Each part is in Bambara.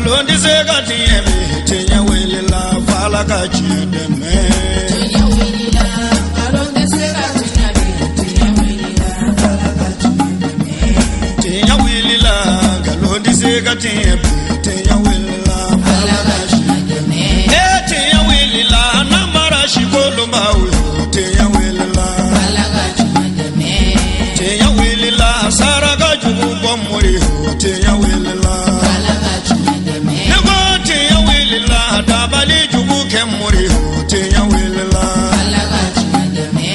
Nkalon tɛ se ka tiɲɛ bi, tiɲɛ wulila f'Ala ka tiɲɛ dɛmɛ. Tiɲɛ wulila, nkalon tɛ se ka tiɲɛ bi, tiɲɛ wulila, Ala ka tiɲɛ dɛmɛ. Tiɲɛ wulila, nkalon tɛ se ka tiɲɛ bi, tiɲɛ wulila Ala ka tiɲɛ dɛmɛ. E tiɲɛ wulila, namara si kolonbaw yo, tiɲɛ wulila. Ala ka tiɲɛ dɛmɛ. Tiɲɛ wulila, saraka jugu bɔ mori yo, tiɲɛ wulila. Ala ka tiɲɛ dɛmɛ. Ne ko tiɲɛ wulila, dabali jugu kɛ mori yo, tiɲɛ wulila. Ala ka tiɲɛ dɛmɛ.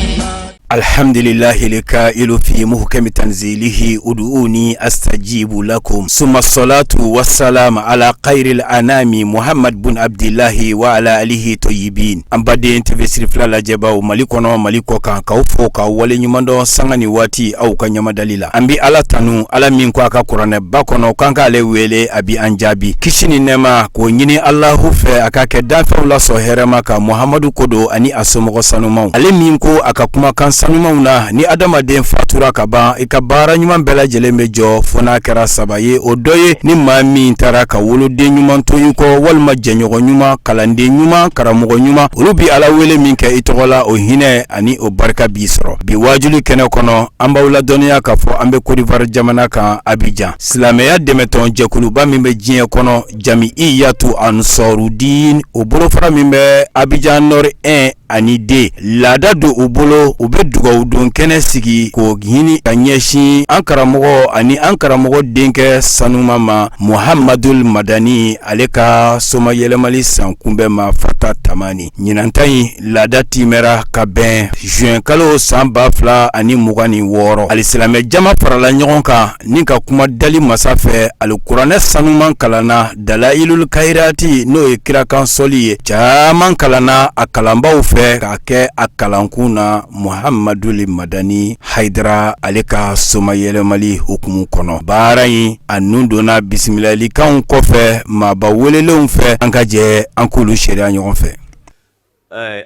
الحمد لله الكائل في محكم تنزيله ادعوني أستجيب لكم، ثم الصلاة والسلام على خير الأنام محمد بن عبد الله وعلى آله الطيبين. An baden TV Sirifila lajɛbaw, Mali kɔnɔ, Mali kɔ kan, k'aw fo k'aw waleɲuman dɔn sanga ni waati aw ka ɲamadali la. An bi Ala tanu, Ala min ko a ka kuranɛba kɔnɔ k'an k'ale wele, a bi an jaabi. Kisi ni nɛɛma k'o ɲini Alahu fɛ, a ka kɛ danfɛnw lasɔn hɛrɛma ka Muhamadu kodo ani a somɔgɔ sanumaw. Ale min ko a ka kumakan sanumaw na, ni adamaden fatura ka ban, i ka baara ɲuman bɛɛ lajɛlen bɛ jɔ fo n'a kɛra saba ye. O dɔ ye ni maa min taara ka woloden ɲuman to i kɔ, walima jɛɲɔgɔn ɲuman, kalanden ɲuman, karamɔgɔ ɲuman, olu bi Ala wele min kɛ i tɔgɔ la, o hinɛ ani o barika b'i sɔrɔ. Bi wajuli kɛnɛ kɔnɔ, an b'aw ladɔnniya k'a fɔ an bɛ Kodivare jamana kan, Abijan. Silamɛya dɛmɛtɔn jɛkuluba min bɛ diɲɛ kɔnɔ, Jamiyatu Ansɔrudin, o bolofara min bɛ Abijan Nord 1 ani 2, laada don u bolo, u bɛ dugawu don kɛnɛ sigi k'o ɲini ka ɲɛsin an karamɔgɔ ani an karamɔgɔ denkɛ sanuma ma, Muhamadul Madani, ale ka somayɛlɛmali san kunbɛn ma Fata Tamani. Ɲinanta in laada timɛra ka bɛn juin kalo san 2026. Alisilamɛ jama farala ɲɔgɔn kan ni ka kuma dali masa fɛ. Alikuranɛ sanuman kalanna, Dalailul Kayirati, n'o ye kirakan sɔli ye, caman kalanna a kalanbaw fɛ k'a kɛ a kalankun na Muhamadul Madani Hayidara ale ka somayɛlɛmali hukumu kɔnɔ. Baara in a nun donna bisimilalikanw kɔfɛ maaba welelenw fɛ. An ka jɛ an k'olu seereya ɲɔgɔn fɛ.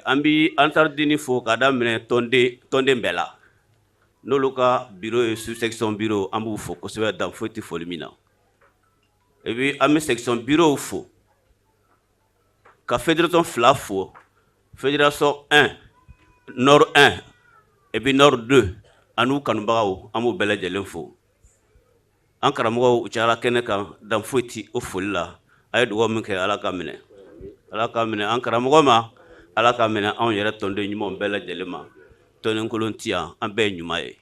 An bɛ Ansarudini fo ka daminɛ tɔnden bɛɛ la, n'olu ka bureau ye sous section bureau, an b'u fo kosɛbɛ, dan foyi tɛ foli min na. Et puis an bɛ section bureau fo, ka fédération fila fo, fédération 1, Nord 1 et puis Nord 2, an'u kanubagaw, an b'u bɛɛ lajɛlen fo. An karamɔgɔw, u cayara kɛnɛ kan, dan foyi tɛ o foli la. A ye dugawu min kɛ, Ala ka minɛ, Ala ka minɛ an karamɔgɔ ma, Ala ka minɛ anw yɛrɛ tɔnden ɲumanw bɛɛ lajɛlen ma. Tɔnden kolon ti yan, an bɛɛ ye ɲuman ye,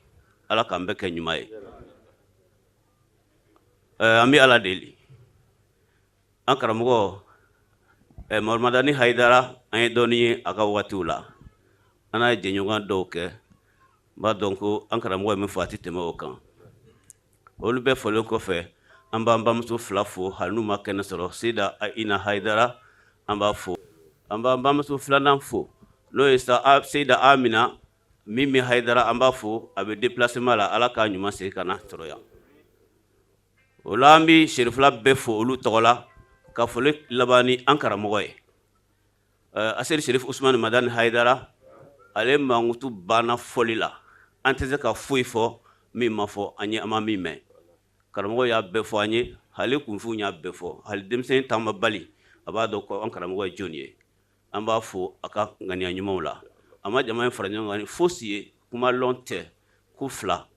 Ala k'an bɛɛ kɛ ɲuman ye. An bɛ Ala deli, an karamɔgɔ Mamadani Hayidara, an ye dɔɔnin ye a ka waatiw la, an n'a ye jɛɲɔgɔn dɔw kɛ, n b'a dɔn ko an karamɔgɔ ye min fɔ, a tɛ tɛmɛ o kan. Olu bɛɛ fɔlen kɔfɛ, an b'an bamuso fila fo, hali n'u ma kɛnɛ sɔrɔ. Seyida Ina Hayidara, an b'a fo. An b'an bamuso filanan fo, n'o ye Seyida Amina Mimi Hayidara, an b'a fo. A bɛ déplacement la, Ala k'a ɲuman segin ka na sɔrɔ yan. O la, an bɛ serifila bɛɛ fo olu tɔgɔ la, ka foli laban ni an karamɔgɔ ye, Aseri Serif Usumani Madani Hayidara. Ale mankutu banna fɔli la, an tɛ se ka foyi fɔ min ma fɔ an ye, an ma min mɛn. Karamɔgɔ y'a bɛɛ fɔ an ye, hali kunfin y'a bɛɛ fɔ, hali denmisɛnnin taamabali a b'a dɔn ko an karamɔgɔ ye jɔn ye. An b'a fo a ka ŋaniya ɲumanw la. A ma jama in fara ɲɔgɔn kan ni fosi ye, kuma lɔn tɛ ko fila,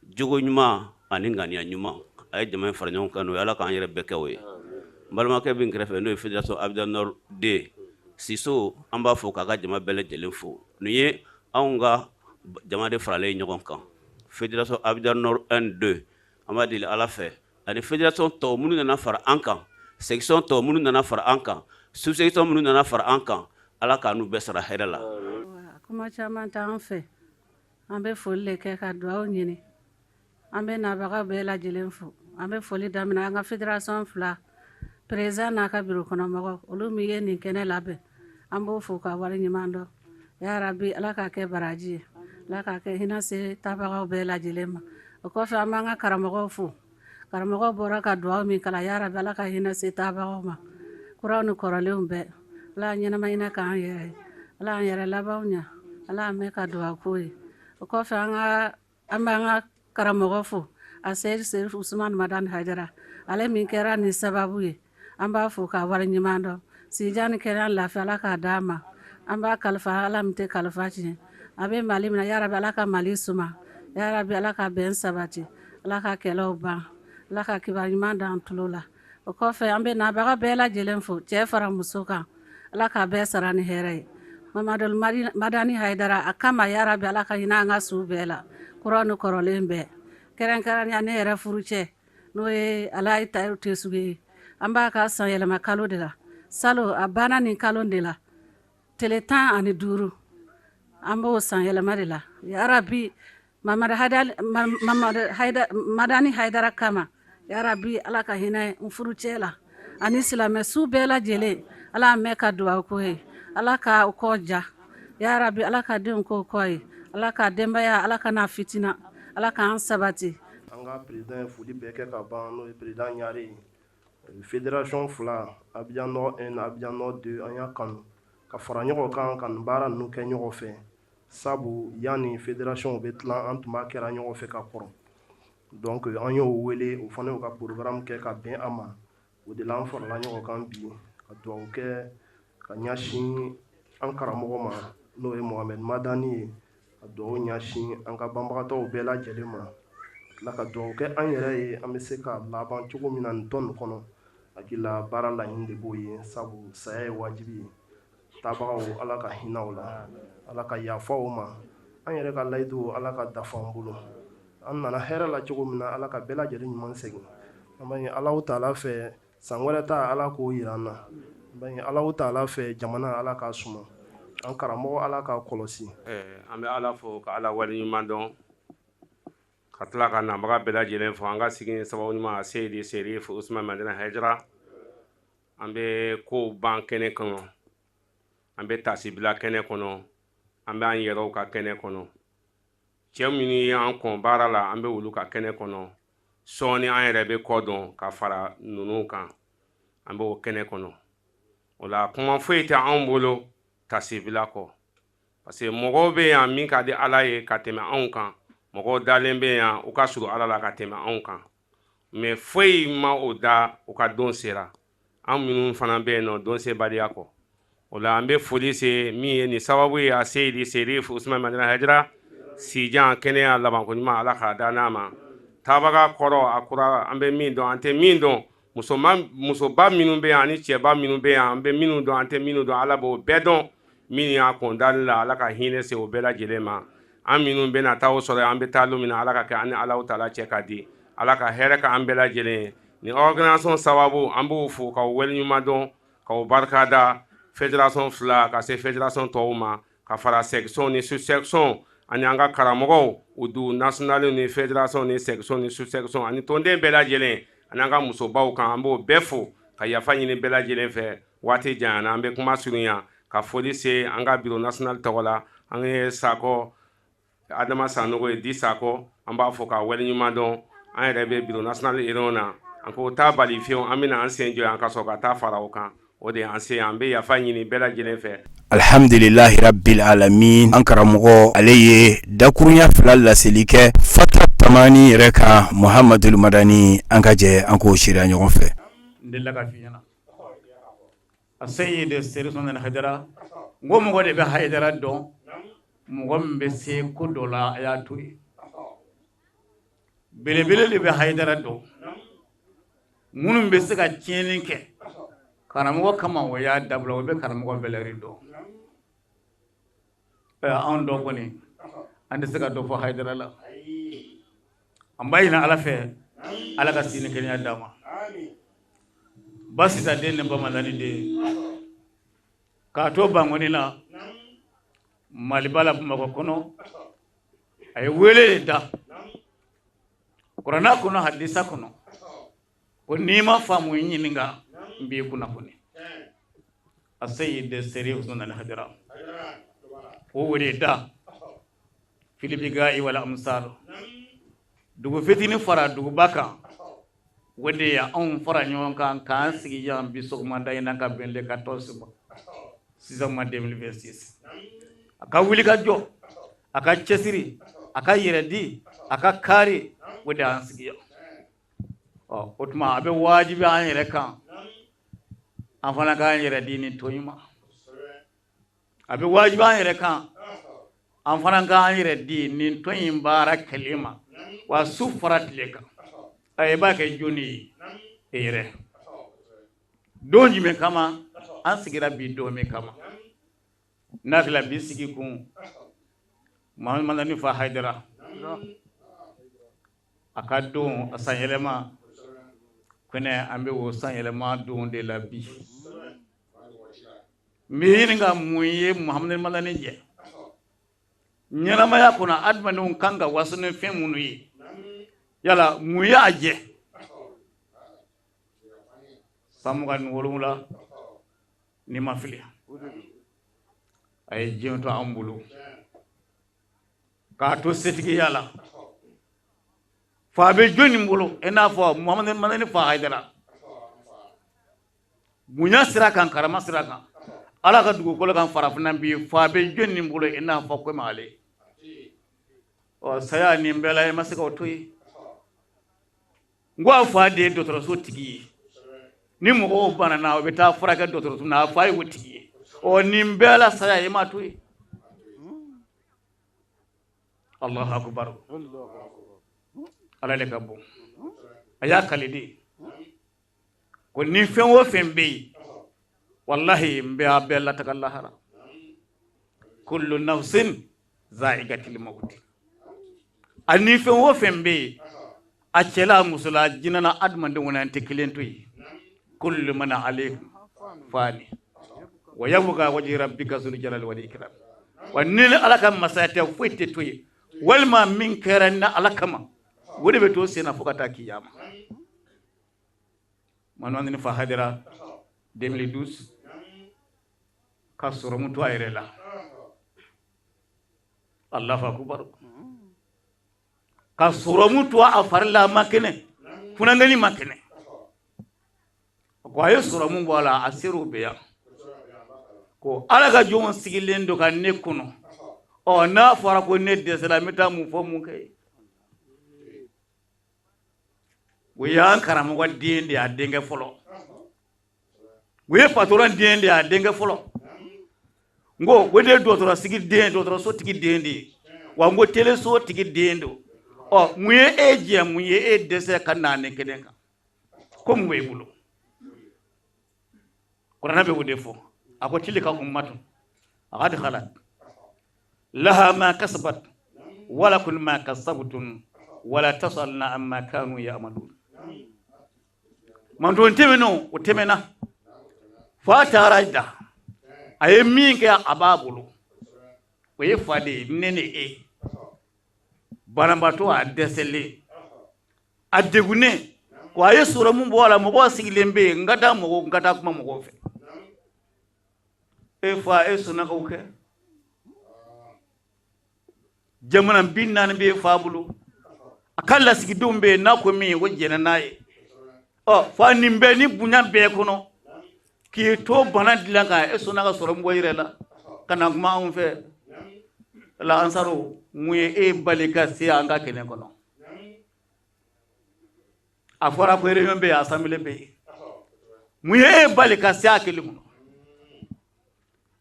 jogo ɲuman ani ŋaniya ɲuman. A ye jama in fara ɲɔgɔn kan n'o ye, Ala k'an yɛrɛ bɛɛ kɛ o ye. N balimakɛ bɛ n kɛrɛfɛ, n'o ye fédération Abidjan Nord 2 Siso, an b'a fo k'a ka jama bɛɛ lajɛlen fo. Nin ye anw ka jama de faralen ɲɔgɔn kan, fédération Abidjan Nord 1 2. An b'a deli Ala fɛ, ani fédération tɔw minnu nana fara an kan, section tɔw minnu nana fara an kan, sous section minnu nana fara an kan, Ala k'an n'u bɛɛ sara hɛrɛ la. Kuma caman t'an fɛ, an bɛ foli de kɛ ka dugawu ɲini. An bɛ nabaga bɛɛ lajɛlen fo. An bɛ foli daminɛ an ka fédération fila président n'a ka bureau kɔnɔmɔgɔ, olu min ye nin kɛnɛ labɛn, an b'o fo ka wale ɲuman dɔn. Yarabi, Ala k'a kɛ baraji ye, Ala k'a kɛ hinɛ se tabagaw bɛɛ lajɛlen ma. O kɔfɛ, an b'an ka karamɔgɔw fo. Karamɔgɔ bɔra ka dugawu min kalan, yarabi, Ala ka hinɛ se tabagaw ma, kuraw ni kɔrɔlenw bɛɛ. Ala ɲɛnama hinɛ k'an yɛrɛ ye, Ala y'an yɛrɛ labanw ɲa, Ala y'an mɛn ka dugawu k'o ye. O kɔfɛ, an b'an ka karamɔgɔ fo, a Seyidi Serif Usumani Madani Hayidara, ale min kɛra nin sababu ye. An b'a fo k'a waleɲuman dɔn. Sijan ni kɛnɛya lafiya Ala k'a d'an ma. An b'a kalifa Ala min tɛ kalifa tiɲɛ. A bɛ Mali min na yarabi Ala ka Mali suma. Yarabi Ala ka bɛn sabati. Ala ka kɛlɛw ban. Ala ka kibaru ɲuman d'an tulo la. O kɔfɛ an bɛ nabaga bɛɛ lajɛlen fo cɛ fara muso kan. Ala k'a bɛɛ sara ni hɛrɛ ye. Mamadu Madani Hayidara a kama yarabi Ala ka hinɛ an ka su bɛɛ la. Kura ni kɔrɔlen bɛɛ. Kɛrɛnkɛrɛnnenya ne yɛrɛ furucɛ n'o ye Alayi Tayiru Tesuge ye. An b'a ka san yɛlɛma kalo de la. Salon a banna nin kalo de la. Tile 15 an b'o san yɛlɛma de la. Yarabi Mamadu Madani Hayidara kama yarabi Ala ka hinɛ n furucɛ la ani silamɛ su bɛɛ lajɛlen. Ala mɛn ka dugawu ko ye. Ala ka u kɔ ja. Yarabi Ala ka denw k'o kɔ ye. Ala ka denbaya Ala kana fitina. Ala k'an sabati. An ka président ye foli bɛɛ kɛ ka ban n'o ye président Ɲare ye. Fédération fila Abidjan Nord 1 Abidjan Nord 2 an y'a kanu ka fara ɲɔgɔn kan ka nin baara ninnu kɛ ɲɔgɔn fɛ sabu yanni fédération bɛ tila an tun b'a kɛra ɲɔgɔn fɛ ka kɔrɔ donc an y'o wele o fana y'u ka programme kɛ ka bɛn a ma o de la an farala ɲɔgɔn kan bi ka dugawu kɛ ka ɲɛsin an karamɔgɔ ma n'o ye Mohamed Madani ye ka dugawu ɲɛsin an ka banbagatɔw bɛɛ lajɛlen ma ka tila ka dugawu kɛ an yɛrɛ ye an bɛ se ka laban cogo min na nin tɔn nin kɔnɔ hakili la baara laɲini de b'o ye sabu saya ye wajibi ye taabagaw ala ka hinɛ u la ala ka yafa u ma an yɛrɛ ka layidu ala ka dafa an bolo an nana hɛrɛ la cogo min na ala ka bɛɛ lajɛlen ɲuman segin an b'a ɲini Alahu taala fɛ san wɛrɛ ta ala k'o jira an na an b'a ɲini Alahu taala fɛ jamana ala k'a suma an karamɔgɔ ala k'a kɔlɔsi an bɛ ala fo ka ala waleɲuman dɔn ka tila ka nabaga bɛɛ lajɛlen fo an ka sigi sababu ɲuman Seyidi Serif Usman Madani Hayidara an bɛ kow ban kɛnɛ kɔnɔ an bɛ tasibila kɛnɛ kɔnɔ an bɛ an yɛrɛw ka kɛnɛ kɔnɔ cɛ minnu ye an kɔn baara la an bɛ olu ka kɛnɛ kɔnɔ sɔɔni an yɛrɛ bɛ kɔ dɔn ka fara ninnu kan an bɛ o kɛnɛ kɔnɔ o la kuma foyi tɛ anw bolo tasibila kɔ parce que mɔgɔw bɛ yan min ka di ala ye ka tɛmɛ anw kan mɔgɔw dalen bɛ yan u ka surun ala la ka tɛmɛ anw kan mais foyi ma o da u ka don sera an minnu fana bɛ yen nɔ don sebaliya kɔ o la an bɛ foli se min ye nin sababu ye a Seyidi Serif Usman Madani Hayidara sijan kɛnɛya labanko ɲuman ala k'a da n'a ma taabaga kɔrɔ a kura an bɛ min dɔn an tɛ min dɔn musoba minnu bɛ yan ani cɛba minnu bɛ yan an bɛ minnu dɔn an tɛ minnu dɔn ala b'o bɛɛ dɔn min y'a kɔn dali la ala ka hinɛ se o bɛɛ lajɛlen ma an minnu bɛna taa o sɔrɔ an bɛ taa don min na ala ka kɛ an ni Alahu taala cɛ ka di ala ka hɛrɛ ka an bɛɛ lajɛlen ye nin organisation sababu an b'o fo k'aw waleɲuman dɔn k'aw barika da fédération fila ka se fédération tɔw ma ka fara section ni sous section ani an ka karamɔgɔw u du national ni fédération ni section ni sous section ani tɔnden bɛɛ lajɛlen ani an ka musobaw kan an b'o bɛɛ fo ka yafa ɲini bɛɛ lajɛlen fɛ waati janyana an bɛ kuma surunya ka foli se an ka bureau national tɔgɔ la an ye Sakɔ Adama Sanogo ye di Sakɔ an b'a fɔ k'a waleɲuman dɔn an yɛrɛ bɛ bureau national réunion na an ko taa bali fiyewu an bɛna an sen jɔ yan ka sɔrɔ ka taa fara o kan o de y'an se an bɛ yafa ɲini bɛɛ lajɛlen fɛ. Alhamdulilahi rabbil alamin an karamɔgɔ ale ye dakurunya fila laseli kɛ fata tamani yɛrɛ kan Muhamadul Madani an ka jɛ an k'o seereya ɲɔgɔn fɛ. N delila k'a f'i ɲɛna a Seyidi Serif Usman Hayidara n ko mɔgɔ de bɛ Hayidara dɔn mɔgɔ min bɛ se ko dɔ la a y'a to yen belebele de bɛ Hayidara dɔn minnu bɛ se ka tiɲɛni kɛ karamɔgɔ kama o y'a dabila o bɛ karamɔgɔ valeur dɔn anw dɔ kɔni an tɛ se ka dɔ fɔ Hayidara la an b'a ɲini Ala fɛ Ala ka si ni kɛnɛya d'a ma ba sisa den ni bamadani den k'a to Bankoni la Maliba la Bamakɔ kɔnɔ a ye wele de da kuranɛ kɔnɔ hadisa kɔnɔ ko n'i ma faamu i ɲininka n b'i kunnafoni a Seyidi Serif Usman Hayidara o wele da fil bikai wal amsar dugu fitinin fara duguba kan o de ye anw fara ɲɔgɔn kan k'an sigi yan bi sɔgɔmada in na ka bɛn le 14 ma sixième mois 2026 a ka wuli ka jɔ a ka cɛsiri a ka yɛrɛdi a ka kaari o de y'an sigi yan ɔ o tuma a bɛ wajibi an yɛrɛ kan An fana k'an yɛrɛ di nin tɔn in ma. A bɛ wajibi an yɛrɛ kan, an fana k'an yɛrɛ di nin tɔn in baara kɛli ma, wa su fara tile kan. A i b'a kɛ jɔni ye? E yɛrɛ. Don jumɛn kama an sigira bi? Don min kama n'a tila bi sigi kun, Muhamadu Madani fa Hayidara a ka don a sanyɛlɛma kɛnɛ, an bɛ o sanyɛlɛma don de la bi. N bɛ ɲininka, mun ye Muhamadu Madani jɛ ɲɛnamaya kɔnɔ? Adamadenw kan ka waso ni fɛn minnu ye, yala mun y'a jɛ? San 27, ni ma fili, a ye diɲɛ to an bolo k'a to setigiya la. Fa bɛ jɔnni bolo i n'a fɔ Muhamadu Madani fa Hayidara? Bonya sira kan, karama sira kan, Ala ka dugukolo kan farafinna bi, fa bɛ jɔnni bolo i n'a fɔ komi ale? Ɔ saya nin bɛɛ la, i ma se k'o to yen. N ko a fa de ye dɔgɔtɔrɔso tigi ye. Ni mɔgɔw banana, o bɛ taa furakɛ dɔgɔtɔrɔso na, a fa ye o tigi ye. Ɔ nin bɛɛ la, saya, i m'a to yen. Allahu akubar, Ala de ka bon. A y'a kali de ko ni fɛn o fɛn bɛ yen, walahi n bɛ a bɛɛ lataga lahara. Kullu nafsin za'igatil mawti. A ni fɛn o fɛn bɛ yen, a cɛ la, a muso la, jinɛ na, adamadenw kɔnɔ, an tɛ kelen to yen. Kullu man alayha fani wa yabqa wajhu rabbika zul jalali wal ikram. Wa ni Ala ka masaya tɛ, foyi tɛ to yen. Walima min kɛra ni Ala kama, o de bɛ to sen na fo ka taa kiyama. Mamadu fa Hayidara, 2012, ka sɔrɔmu to a yɛrɛ la. Allahu akubar, ka sɔrɔmu to a fari la, a ma kɛnɛ, funankɛni ma kɛnɛ. Ko a ye sɔrɔmu bɔ a la, a ser'o bɛ yan ko Ala ka jɔnw sigilen don ka ne kɔnɔ. Ɔ n'a fɔra ko ne dɛsɛra, n bɛ taa mun fɔ, mun kɛ? O y'an karamɔgɔ den de y'a denkɛ fɔlɔ, o ye patɔrɔn den de y'a denkɛ fɔlɔ. N ko o de ye dɔgɔtɔrɔ sigi den, dɔgɔtɔrɔso tigi den de ye, wa n ko teleso tigi den don. Ɔ mun ye e jɛ, mun ye e dɛsɛ ka na nin kɛnɛ kan? Ko mun b'e bolo? Kuranɛ bɛ o de fɔ. A ko tilka ummatun qad khalat laha ma kasabat walakum ma kasabtum wala tusaluna amma kanu ya'malun. Manton tɛmɛnenw, o tɛmɛna fa taara da, a ye min kɛ, a b'a bolo. O ye fa de ye. Ne ni e banabaatɔ, a dɛsɛlen, a degunnen, ko a ye sɔrɔmu bɔ a la, mɔgɔw sigilen bɛ yen, n ka taa mɔgɔw, n ka taa kuma mɔgɔw fɛ. E fa, e sɔnna k'o kɛ? Jamana 40 bɛ fa bolo, a ka lasigidenw bɛ yen, n'a ko min, o jɛnna n'a ye. Ɔ fa, nin bɛɛ ni bonya bɛɛ kɔnɔ, k'i to bana dilan kan, e sɔnna ka sɔrɔmu bɔ i yɛrɛ la ka na kuma anw fɛ la. Ansaro, mun ye e bali ka se an ka kɛnɛ kɔnɔ? A fɔra ko réunion bɛ yen, assemblée bɛ yen, mun ye e bali ka se a kelen kɔnɔ?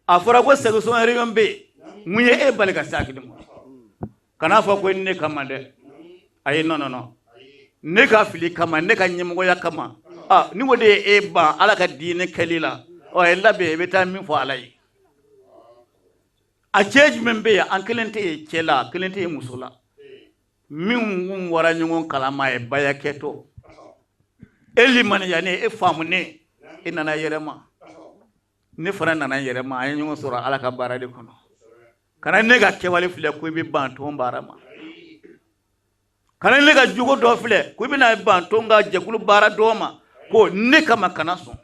A fɔra ko section réunion bɛ yen, mun ye e bali ka se a kelen kɔnɔ? Kana fɔ ko ne kama dɛ. Ayi, non, non, non, ne ka fili kama, ne ka ɲɛmɔgɔya kama. Ah, ni o de ye e ban Ala ka diinɛ kɛli la, ɔ e labɛn, i bɛ taa min fɔ Ala ye. A cɛ jumɛn bɛ yen? An kelen tɛ yen cɛ la, kelen tɛ yen muso la. Min kun bɔra ɲɔgɔn kalama ye baya kɛtɔ, e limaniyalen, e faamunen, e nana yɛrɛ ma, ne fana nana yɛrɛ ma. An ye ɲɔgɔn sɔrɔ Ala ka baara de kɔnɔ. Kana ne ka kɛwale filɛ ko i bɛ ban tɔn baara ma. Kana ne ka jogo dɔ filɛ ko i bɛna ban tɔn ka jɛkulu baara dɔ ma ko ne kama. Kana sɔn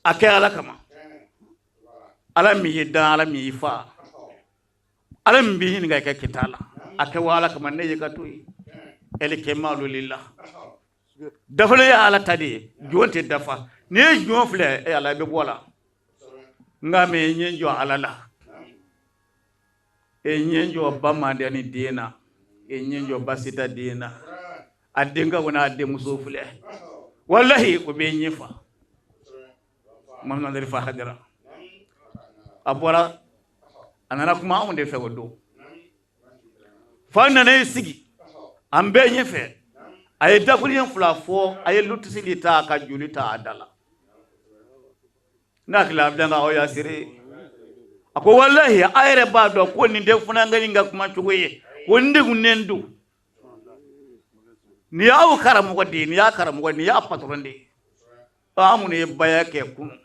a kɛ Ala kama. Ala min y'i dan, Ala min y'i fa, Ala min b'i ɲininka i ka kɛta la, a kɛ wa Ala kama. Ne ye ka to yen. Ɛli kɛmalu lillah, dafalen ye Ala ta de ye, jɔn tɛ dafa. N'i ye jɔn filɛ, e Ala, i bɛ bɔ a la. Nka mɛ i ɲɛ jɔ Ala la, e ɲɛ jɔ ba Madani den na, e ɲɛ jɔ Basita den na, a denkɛw n'a denmuso filɛ, walahi o bɛ ɲɛ fa. Mamadu fa Hayidara a bɔra a nana kuma anw de fɛ o don fa nana i sigi an bɛɛ ɲɛfɛ a ye dakuruɲɛ fila fɔ a ye lutisili ta ka joli ta a da la ne hakili la Abijan aw y'a seere a ko walahi a yɛrɛ b'a dɔn ko nin tɛ funankɛnin ka kuma cogo ye ko n degunnen don nin y'aw karamɔgɔ de ye nin y'a karamɔgɔ nin y'a patɔrɔn de ye an minnu ye baya kɛ kunun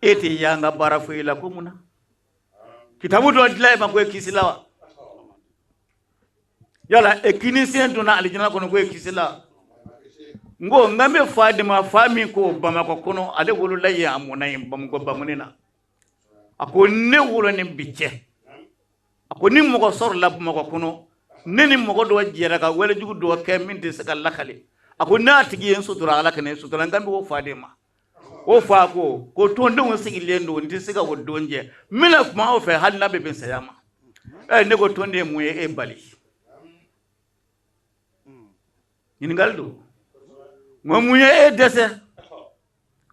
e tɛ y'an ka baara foyi la ko mun na kitabu dɔ dila e ma ko e kisila wa yala e kini sen donna alijana kɔnɔ ko e kisila n ko n kan bɛ fa de ma fa min ko bamakɔ kɔnɔ ale wolola yen a mɔna yen bamakɔ bamuni na a ko ne wolo ni bi cɛ a ko ni mɔgɔ sɔrɔla bamakɔ kɔnɔ ne ni mɔgɔ dɔ jɛra ka walejugu dɔ kɛ min tɛ se ka lakale a ko n'a tigi ye n sutura ala ka ne sutura n kan bɛ o fa de ma o fa ko ko tɔndenw sigilen don n tɛ se ka o don jɛ n bɛna kuma aw fɛ hali n'a bɛ bɛn saya ma ɛ ne ko tɔnden mun ye e bali ɲininkali don n ko mun ye e dɛsɛ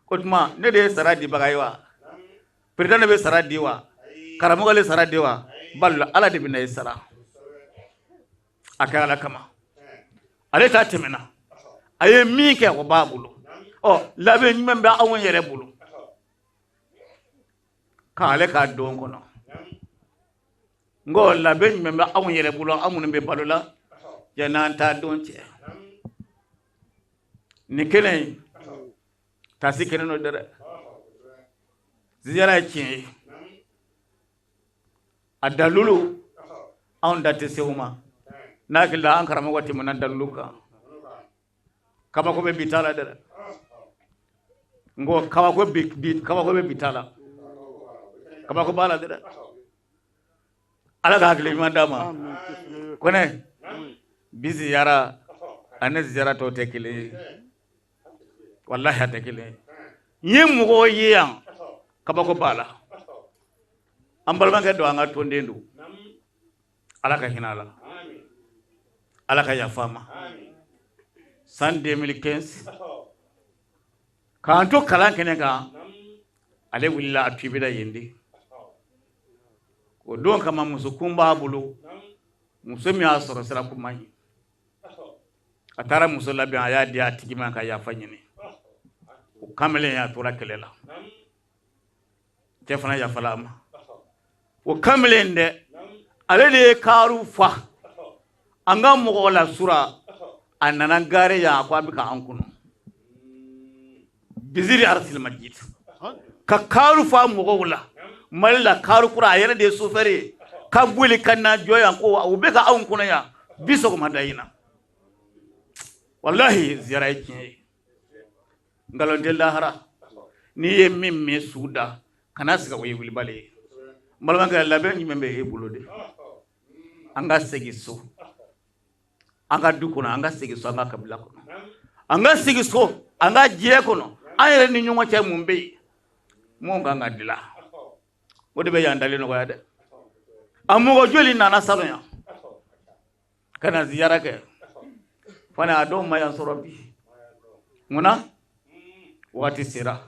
o tuma ne de ye sara dibaga ye wa président de bɛ sara di wa karamɔgɔ de sara di wa bali ala de bɛna e sara a kɛ ala kama ale ta tɛmɛna a ye min kɛ o b'a bolo ɔ labɛn jumɛn bɛ anw yɛrɛ bolo k'ale k'a don kɔnɔ n ko labɛn jumɛn bɛ anw yɛrɛ bolo anw minnu bɛ balo la yann'an ta don cɛ nin kelen in tasi kelen don dɛ ziyara ye tiɲɛ ye a dalilu anw da tɛ se o ma n'a hakili la an karamɔgɔ tɛmɛna dalilu kan kabako bɛ bi ta la dɛ n ko kabako bi kabako bɛ bi ta la kabako b'a la dɛ ala ka hakili ɲuman d'a ma kɔnɛ bi ziyara ani ziyara tɔw tɛ kelen ye walahi a tɛ kelen ye n ye mɔgɔw ye yan kabako b'a la an balimakɛ don an ka tɔnden don ala ka hinɛ a la ala ka yafa a ma san 2015 k'an to kalan kɛnɛ kan ale wulila a tubila yen de o don kama muso kun b'a bolo muso min y'a sɔrɔ sira kun man ɲi a taara muso labɛn a y'a di a tigi ma ka yafa ɲini o kamalen a tora kɛlɛ la cɛ fana yafala a ma o kamalen dɛ ale de ye kaaru fa an ka mɔgɔ la sura a nana gare yan a ko a bɛ ka an kɔnɔ biziri arsil majid ka kaaru fa mɔgɔw la mali la kaaru kura a yɛrɛ de ye sofɛri ye ka boli ka na jɔ yan ko u bɛ ka anw kɔnɔ yan bi sɔgɔmada in na walahi ziyara ye tiɲɛ ye nkalon tɛ lahara n'i ye min min su da kana siga o ye wulibali ye n balimakɛ labɛn jumɛn bɛ e bolo de an ka segin so an ka du kɔnɔ an ka segin so an ka kabila kɔnɔ an ka segin so an ka diɲɛ kɔnɔ an yɛrɛ ni ɲɔgɔn cɛ mun bɛ yen mun kan ka dilan o de bɛ yan dali nɔgɔya dɛ a mɔgɔ joli nana salon yan ka na ziyara kɛ fana a dɔw ma yan sɔrɔ bi munna waati sera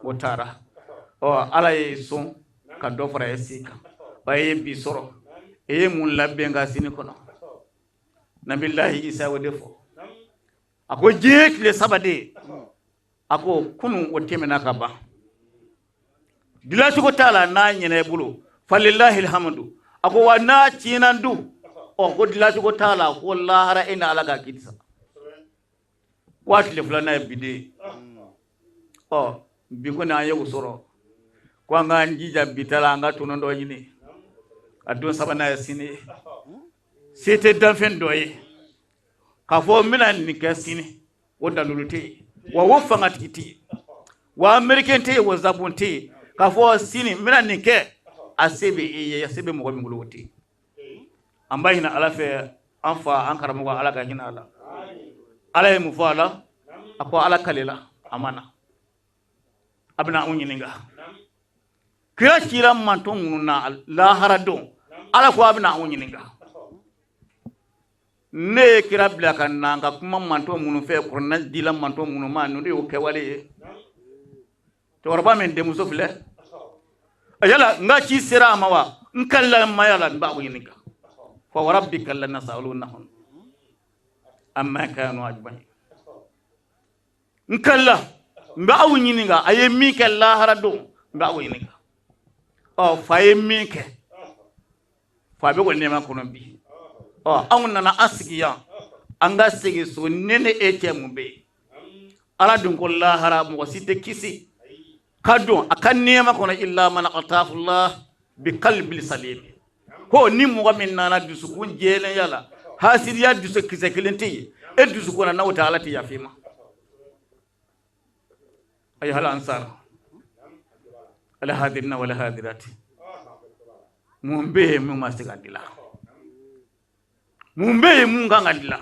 o taara ɔ ala ye sɔn ka dɔ fara e si kan wa e ye bi sɔrɔ e ye mun labɛn ka sini kɔnɔ nabilahi isa o de fɔ a ko diɲɛ tile saba de ye a ko kunun o tɛmɛna ka ban dilancogo t'a la n'a ɲɛna i bolo falilahi alhamdu a ko wa n'a tiɲɛna dun ɔ ko dilancogo t'a la ko lahara e ni ala ka kiti sa ko a tile filanan ye bi de ye ɔ bi kɔni an ye o sɔrɔ ko an k'an jija bi ta la an ka tɔnɔ dɔ ɲini a don sabanan ye sini ye se tɛ danfɛn dɔ ye k'a fɔ n bɛna nin kɛ sini o dalilu tɛ yen wa o fangatigi tɛ yen wa amerikɛn tɛ yen wa zabon tɛ yen k'a fɔ sini n bɛna nin kɛ a se bɛ e ye a se bɛ mɔgɔ min bolo o tɛ yen an b'a ɲini ala fɛ an fa an karamɔgɔ ala ka hinɛ a la ala ye mun fɔ a la a ko ala kalela a ma na a bɛna anw ɲininka kira cira mantɔn minnu na lahara don ala ko a bɛna anw ɲininka ne ye kira bila ka na ka kuma mantɔn minnu fɛ kuranɛ dila mantɔn minnu ma ninnu de y'o kɛwale ye Cɛkɔrɔba min denmuso filɛ, yala n ka ci sera a ma wa? N kalila maya la, n b'aw ɲininka. Fa warabbika lanasalunahum amma kanu ajmain. N kalila n bɛ aw ɲininka, a ye min kɛ lahara don, n bɛ aw ɲininka. Ɔ, fa ye min kɛ, fa bɛ ko nɛɛma kɔnɔ bi. Ɔ, anw nana an sigi yan, an ka segin so, ne ni e cɛ mun bɛ yen? Ala dun ko lahara mɔgɔ si tɛ kisi ka don a ka nɛɛma kɔnɔ illa man atafullah bi qalbil salim. Ko ni mɔgɔ min nana dusukun jɛlenya la, hasidiya dusu kisɛ kelen tɛ yen e dusukun na, n'o tɛ ala tɛ yafa i ma. Ayyuhal ansar alhadirina wal hadirati, mun bɛ yen mun ma se ka dilan? Mun bɛ yen mun kan ka dilan?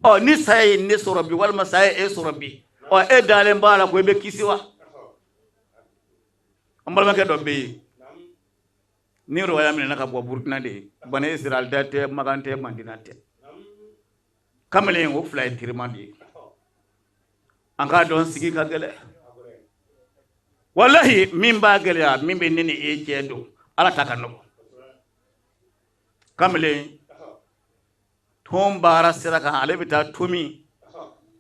Ɔ, ni saya ye ne sɔrɔ bi, walima saya ye e sɔrɔ bi, ɔ, e dalen b'a la ko i bɛ kisi wa? An balimakɛ dɔ bɛ yen ni rɔya minɛna ka bɔ Burukina de ye, Bani Israɛl tɛ, Makan tɛ, Madina tɛ. Kamalen o fila ye terima de ye. An k'a dɔn sigi ka gɛlɛ, walahi. Min b'a gɛlɛya, min bɛ ne ni e cɛ don, ala ta ka nɔgɔ. Kamalen tɔn baara sira kan, ale bɛ taa tomi,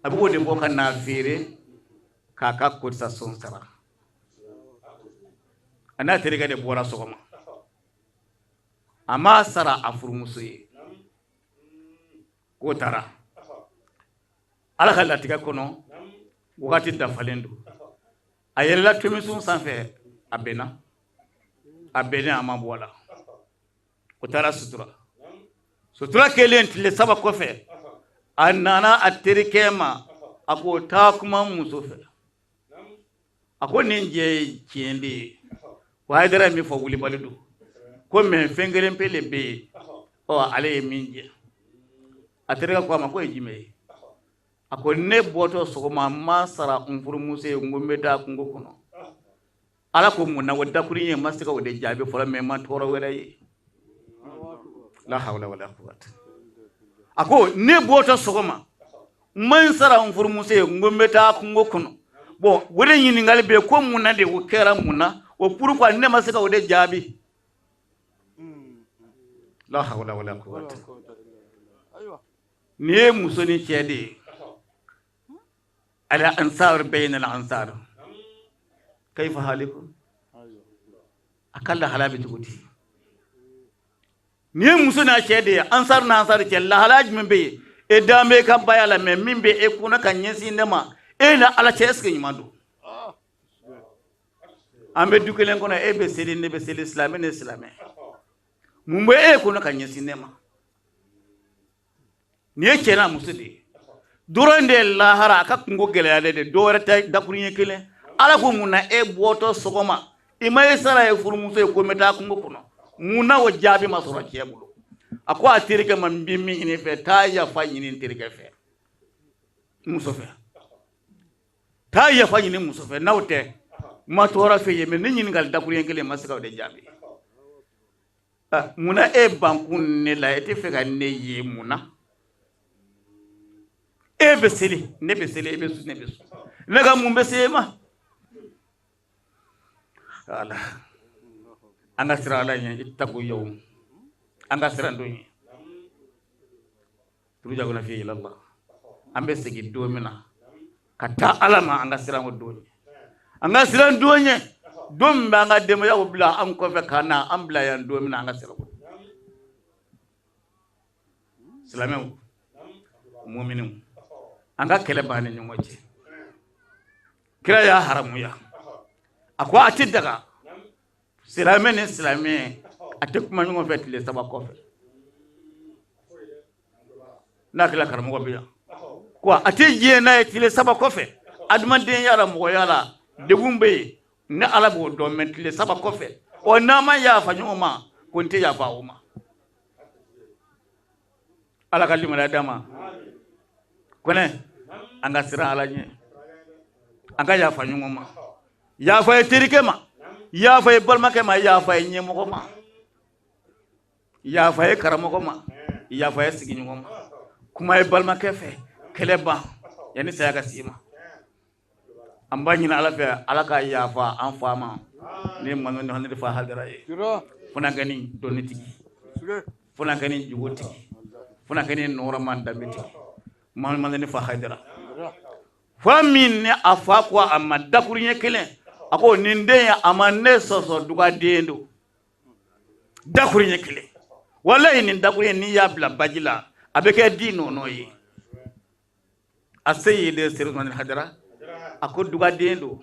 a bɛ k'o de bɔ ka n'a feere k'a ka cotisation sara. A n'a terikɛ de bɔra sɔgɔma, a m'a sara a furumuso ye k'o taara. Ala ka latigɛ kɔnɔ, wagati dafalen don, a yɛlɛla tomisun sanfɛ, a bɛnna, a bɛnnen, a ma bɔ a la. O taara sutura. Sutura kɛlen, tile 3 kɔfɛ, a nana a terikɛ ma, a ko taa kuma muso fɛ. A ko nin jɛ ye tiɲɛ de ye wa, Hayidara ye min fɔ wulibali don ko, mɛ fɛn kelen pe le bɛ yen. Ɔ, ale ye min jɛ. A terikɛ ko a ma k'o ye jumɛn ye? A ko ne bɔtɔ sɔgɔma, n ma sara n furumuso ye, n ko n bɛ taa kungo kɔnɔ. Ala ko mun na? O dakuruɲɛ n ma se ka o de jaabi fɔlɔ, mɛ n ma tɔɔrɔ wɛrɛ ye. La hawla wala quwwata. A ko ne bɔtɔ sɔgɔma, n ma n sara n furumuso ye, n ko n bɛ taa kungo kɔnɔ. Bɔn, o de ɲininkali bɛ yen ko mun na de o kɛra, mun na o, pourquoi ne ma se ka o de jaabi? La hawla wala quwwata. Nin ye muso ni cɛ de ye. Al ansar bayna al ansar kayfa halikum, a ka lahala bɛ cogo di? Nin ye muso n'a cɛ de ye, ansar n'a ansar cɛ, lahala jumɛn bɛ yen? E dan bɛ ka baya la, mɛ min bɛ e kunna ka ɲɛsin ne ma, e na ala cɛ, est-ce que ɲuman don? An bɛ du kelen kɔnɔ, e bɛ seli, ne bɛ seli, silamɛ ne silamɛ, mun bɛ e kunna ka ɲɛsin ne ma? Nin ye cɛ n'a muso de ye dɔrɔn de ye. Lahara a ka kunko gɛlɛyalen de, dɔw wɛrɛ tɛ, dakuruɲɛ kelen. Ala ko mun na e bɔtɔ sɔgɔma, i ma e sara ye furumuso ye ko n bɛ taa kungo kɔnɔ? Mun na o jaabi ma sɔrɔ cɛ bolo? A ko a terikɛ ma, n bɛ min ɲini fɛ, taa yafa ɲini n terikɛ fɛ, n muso fɛ, taa yafa ɲini muso fɛ. N'aw tɛ, n ma tɔɔrɔ fɛ yen, mɛ ne ɲininkali dakuruɲɛ kelen ma se ka o de jaabi. Munna e bankun ne la? E tɛ fɛ ka ne ye mun na? E bɛ seli, ne bɛ seli, e bɛ sun, ne bɛ sun, ne ka mun bɛ se e ma? Ala, an ka siran ala ɲɛ. Ittaqu yawm, an ka siran don ɲɛ. Turja'una fihi ila Allah, an bɛ segin don min na ka taa ala ma, an ka siran o don ɲɛ. An ka siran don ɲɛ, don min bɛ an ka denbayaw bila an kɔfɛ ka na an bila yan don min na, an ka siran o. Silamɛw, muminiw, an ka kɛlɛ b'an ni ɲɔgɔn cɛ. Kira y'a haramuya, a ko a tɛ daga silamɛ ni silamɛ a tɛ kuma ɲɔgɔn fɛ tile 3 kɔfɛ. N'a kɛra karamɔgɔ bɛ yan ko a tɛ diɲɛ n'a ye tile 3 kɔfɛ. Adamadenya la, mɔgɔya la, degun bɛ yen, ni ala b'o dɔn, mɛ tile 3 kɔfɛ, ɔ, n'an ma yafa ɲɔgɔn ma, ko n tɛ yafa o ma. Ala ka limaniya d'an ma. Kɔnɛ, an ka siran ala ɲɛ, an ka yafa ɲɔgɔn ma. Yafa ye terikɛ ma, yafa ye balimakɛ ma, yafa ye ɲɛmɔgɔ ma, yafa ye karamɔgɔ ma, yafa ye sigiɲɔgɔn ma. Kuma ye balimakɛ fɛ, kɛlɛ ban yanni saya ka s'i ma. An b'a ɲini Ala fɛ, Ala ka yafa an fa ma, ne Mamadu fa Hayidara ye, funankɛnin dɔnnitigi, funankɛnin jogotigi, funankɛnin nɔrɔma danbetigi, Mamadu fa Hayidara. Fa min ni a fa ko a ma dakuruɲɛ kelen, a ko nin den ye a ma ne sɔsɔ, dugaden don. Dakuruɲɛ kelen, walayi nin dakuruɲɛ n'i y'a bila baji la, a bɛ kɛ di nɔnɔ ye. A se ye de Serif Usumani Hayidara, a ko dugaden don.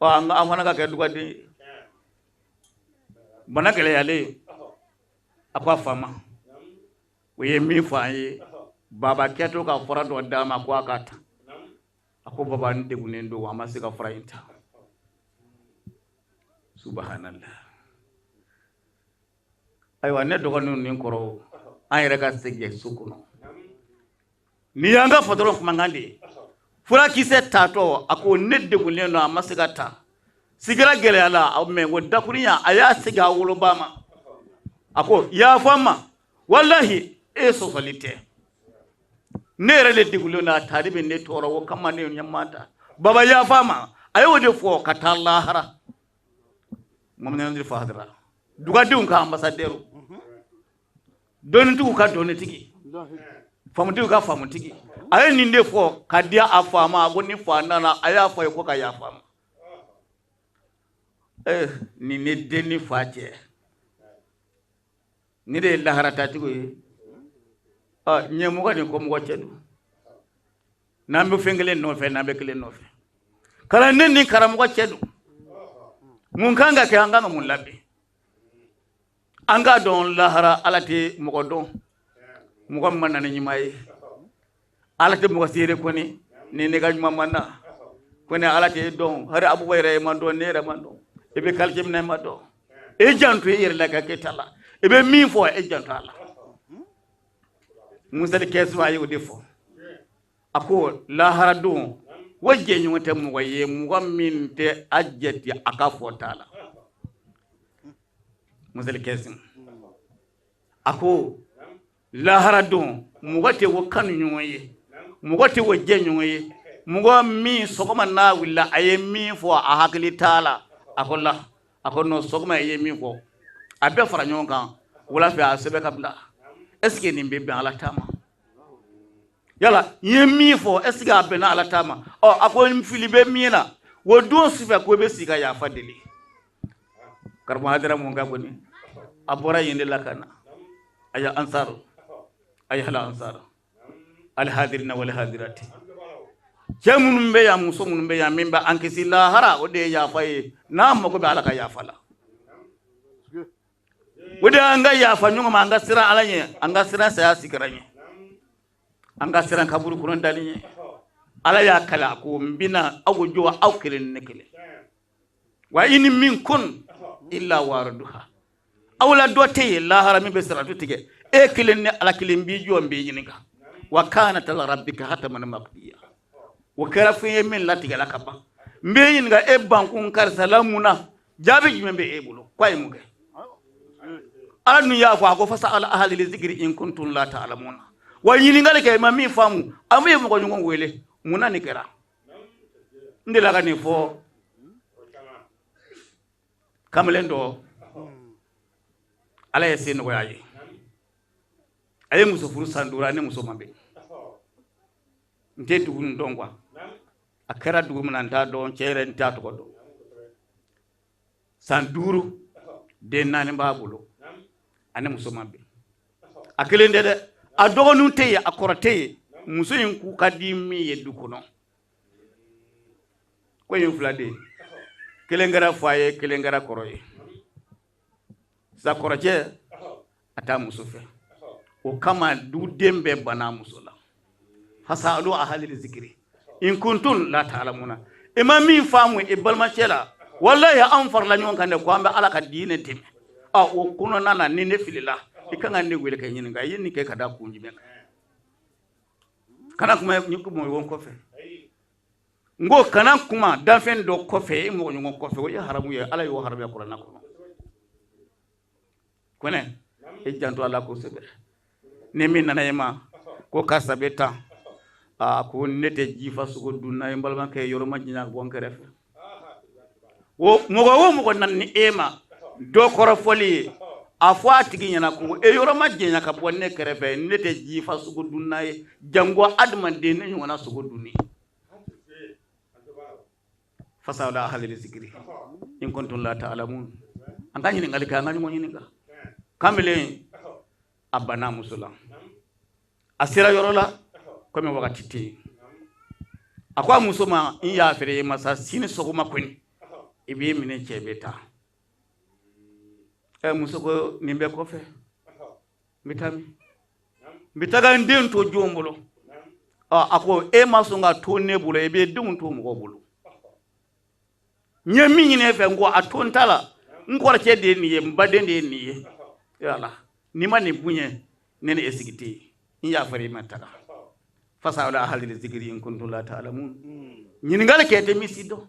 Ɔ, an fana ka kɛ dugaden ye. Bana gɛlɛyalen, a ko a fa ma, o ye min fɔ an ye, baba kɛtɔ ka fura dɔ d'a ma ko a ka ta. A ko baba, n degunnen don, a ma se ka fura in ta. Subhanallah. Ayiwa, ne dɔgɔninw ni kɔrɔw, an yɛrɛ ka segin so kɔnɔ. Nin y'an ka patɔrɔn kumakan de ye. Furakisɛ tatɔ, a ko ne degunnen don, a ma se ka ta, sigira gɛlɛya la. Mɛ ko dakurunya, a y'a segin a woloba ma, a ko yafa n ma, walahi e sɔsɔli tɛ, ne yɛrɛ de degunnen don, a tali bɛ ne tɔɔrɔ, o kama ne ɲɛ ta. Baba, yafa n ma. A y'o de fɔ ka taa lahara. Mamadu fa Hayidara, dugadenw ka ambassadeur, dɔnnitigiw ka dɔnnitigi, faamutigiw ka faamutigi, a ye nin de fɔ ka di a fa ma. A ko ni fa nana, a y'a fɔ a ye ko ka yafa ma. Nin ne den ni fa cɛ, ni de ye laharatacogo ye. Ɲɛmɔgɔ ni kɔmɔgɔ cɛ don. N'an bɛ fɛn kelen nɔfɛ, n'an bɛ kelen nɔfɛ, kalanden ni karamɔgɔ cɛ don. Mun kan ka kɛ? An kan ka mun labɛn? An k'a dɔn lahara, Ala tɛ mɔgɔ dɔn mɔgɔ min ma na ni ɲuman ye. Ala tɛ mɔgɔ seere kɔni ni ne ka ɲuman ma na kɔni. Ala tɛ dɔn. Hari Abuba yɛrɛ ma dɔn, ne yɛrɛ ma dɔn. I bɛ quartier min na, i ma dɔn. E janto i yɛrɛ la ka kɛ ta la. I bɛ min fɔ, e janto a la. Musali kɛsu, a y'o de fɔ. A ko lahara don, o jɛɲɔgɔn tɛ mɔgɔ ye, mɔgɔ min tɛ a jate a ka fɔ t'a la. Musali kɛsu, a ko lahara don, mɔgɔ tɛ o kanu ɲɔgɔn ye, mɔgɔ tɛ o jɛ ɲɔgɔn ye, mɔgɔ min sɔgɔma n'a wulila, a ye min fɔ, a hakili t'a la. A ko la, a ko non, sɔgɔma a ye min fɔ, a bɛɛ fara ɲɔgɔn kan wula fɛ, a sɛbɛn ka bila. Est ce que nin bɛ bɛn Ala ta ma? Yala n ye min fɔ, est ce que a bɛnna Ala ta ma? Ɔ, a ko n fili bɛ min na, o don sufɛ ko i bɛ sigi ka yafa deli. Karamɔgɔ Hayidara, mun ka kɔni a bɔra yen de la ka na. Aya ansaru, aya hala ansaru alhadirina wal hadirati, cɛ minnu bɛ yan, muso minnu bɛ yan, min bɛ an kisi lahara, o de ye yafa ye. N'an mago bɛ Ala ka yafa la, o de y'an ka yafa ɲɔgɔn ma, an ka siran Ala ɲɛ, an ka siran saya sikara ɲɛ, an ka siran kaburu kɔnɔ dali ɲɛ. Ala y'a kale, a ko n bɛna aw jɔ, aw kelen ni ne kelen. Wa in minkum illa wariduha, aw la dɔ tɛ yen lahara min bɛ siratu tigɛ. E kelen ni Ala kelen b'i jɔ, n b'i ɲininka. Wa kanat ala rabbika hataman maqdiya, o kɛra fɛn ye min latigɛla ka ban. N b'i ɲininka, e bankun karisa la mun na? Jaabi jumɛn bɛ e bolo k'a ye mun kɛ? Ala dun y'a fɔ, a ko fas'alu ahla zikiri in kuntum la ta'lamuna. Wa ɲininkali kɛ, i ma min faamu, an bɛ mɔgɔ ɲɔgɔn wele, mun na nin kɛra? N delila ka nin fɔ kamalen dɔ, Ala ye se nɔgɔya a ye, a ye muso furu san 5, a ni muso ma bɛn. N tɛ dugu nin dɔn quoi, a kɛra dugu min na, n t'a dɔn. Cɛ yɛrɛ, n t'a tɔgɔ dɔn. San 5, den 4 b'a bolo, a ni muso ma bɛn. A kelen tɛ dɛ, a dɔgɔninw tɛ yen, a kɔrɔ tɛ yen. Muso in k'u ka di min ye du kɔnɔ, ko in fila de, kelen kɛra fa ye, kelen kɛra kɔrɔ ye. Sisan kɔrɔcɛ, a t'a muso fɛ, o kama duden bɛɛ banna muso la. Fasalu ahali zikiri in kuntum la ta'lamuna. I ma min faamu i balimacɛ la, walahi an farala ɲɔgɔn kan dɛ, ko an bɛ Ala ka diinɛ dɛmɛ. Ɔ, o kɔnɔna na, ni ne filila, i kan ka ne wele ka ɲininka, i ye nin kɛ ka da kun jumɛn kan? Kana kuma ni mɔgɔ kɔfɛ. N ko kana kuma danfɛn dɔ kɔfɛ, i mɔgɔ ɲɔgɔn kɔfɛ, o ye haramu ye. Ala y'o haramuya kuranɛ kɔnɔ. Kɔnɛ, e janto a la kosɛbɛ. Ni min nana i ma ko karisa bɛ tan, A ko ne tɛ jifa sogo dunna ye, n balimakɛ, yɔrɔ majanya ka bɔ n kɛrɛfɛ. O mɔgɔ o mɔgɔ nana ni e ma dɔ kɔrɔfɔli ye, a fɔ a tigi ɲɛna ko e yɔrɔ majanya ka bɔ ne kɛrɛfɛ, ne tɛ jifa sogo dunna ye, janko adamaden ne ɲɔgɔnna sogo dunni. Fasalu ahla zikiri in kuntum la ta'lamun. An ka ɲininkali kɛ, an ka ɲɔgɔn ɲininka. Kamalen a banna muso la, a sera yɔrɔ la komi wagati tɛ yen, a ko a muso ma, n y'a feere i ma sa, sini sɔgɔma kɔni i b'i minɛ cɛ bɛ taa. Ɛ, muso ko nin bɛɛ kɔfɛ n bɛ taa min? N bɛ taga n den to jɔn bolo? Ɔ, a ko e ma sɔn ka to ne bolo, i bɛ denw to mɔgɔw bolo. N ye min ɲini e fɛ, n ko a to n ta la, n kɔrɔcɛ de ye nin ye, n baden de ye nin ye. Yala n'i ma nin bonya, ne ni e sigi tɛ yen. N y'a fara i ma taga. Fasalu ahla zikiri in kuntum la ta'lamun. Ɲininkali kɛ, tɛ min si dɔn.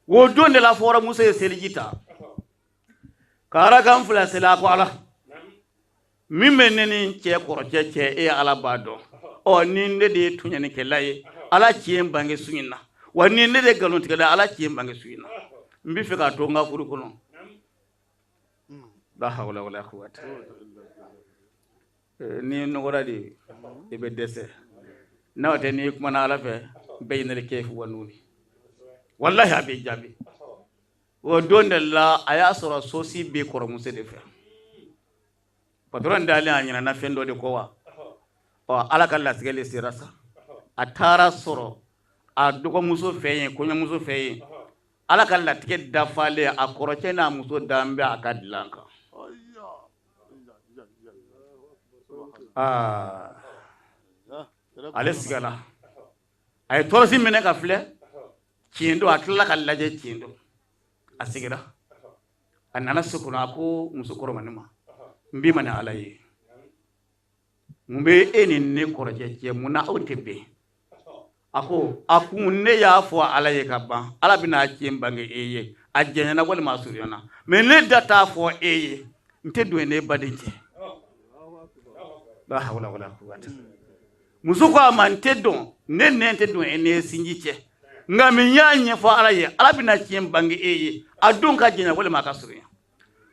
O don de la fɔra muso ye seliji ta ka arakan fila seli. A ko ala, min bɛ ne ni cɛ kɔrɔcɛ cɛ, e ala b'a dɔn. Ɔ, ni ne de ye tɔɲɔnikɛla ye, ala tiɲɛ bange su in na. Wa ni ne de ye nkalontigɛla ye, ala tiɲɛ bange su in na. N bɛ fɛ k'a to n ka furu kɔnɔ. La hawla wala quwwata. N'i nɔgɔra de, i bɛ dɛsɛ. N'o tɛ, n'i kumana ala fɛ, baynal kafi wa nuni, wallahi a b'i jaabi. O don de la a y'a sɔrɔ sosi bɛ kɔrɔmuso de fɛ. Patɔrɔn dalen, a ɲinɛna fɛn dɔ de kɔ wa. Ɔ, ala ka latigɛ de sera sa, a taara sɔrɔ a dɔgɔmuso fɛ yen, kɔɲɔmuso fɛ yen. Ala ka latigɛ dafalen, a kɔrɔcɛ n'a muso dan bɛ a ka dilan kan. Aa, ale sigala, a ye tɔrɔsi minɛ ka filɛ, tiɲɛ don. A tilala ka lajɛ, tiɲɛ don. A sigira, a nana so kɔnɔ, a ko muso kɔrɔmani ma, n b'i ma ni ala ye, mun bɛ e ni ne kɔrɔcɛ cɛ? Mun na aw tɛ bɛn? A ko a kun ne y'a fɔ ala ye ka ban, ala bɛna a tiɲɛ bange e ye, a janyana walima a surunyana, mais ne da t'a fɔ e ye, n tɛ don ne baden cɛ. La hawla wala quwwata. Muso ko a ma, n tɛ dɔn, ne nɛn tɛ don e ne sinji cɛ, nka min y'a ɲɛfɔ ala ye, ala bɛna tiɲɛ bange e ye, a don ka janya walima a ka surunya.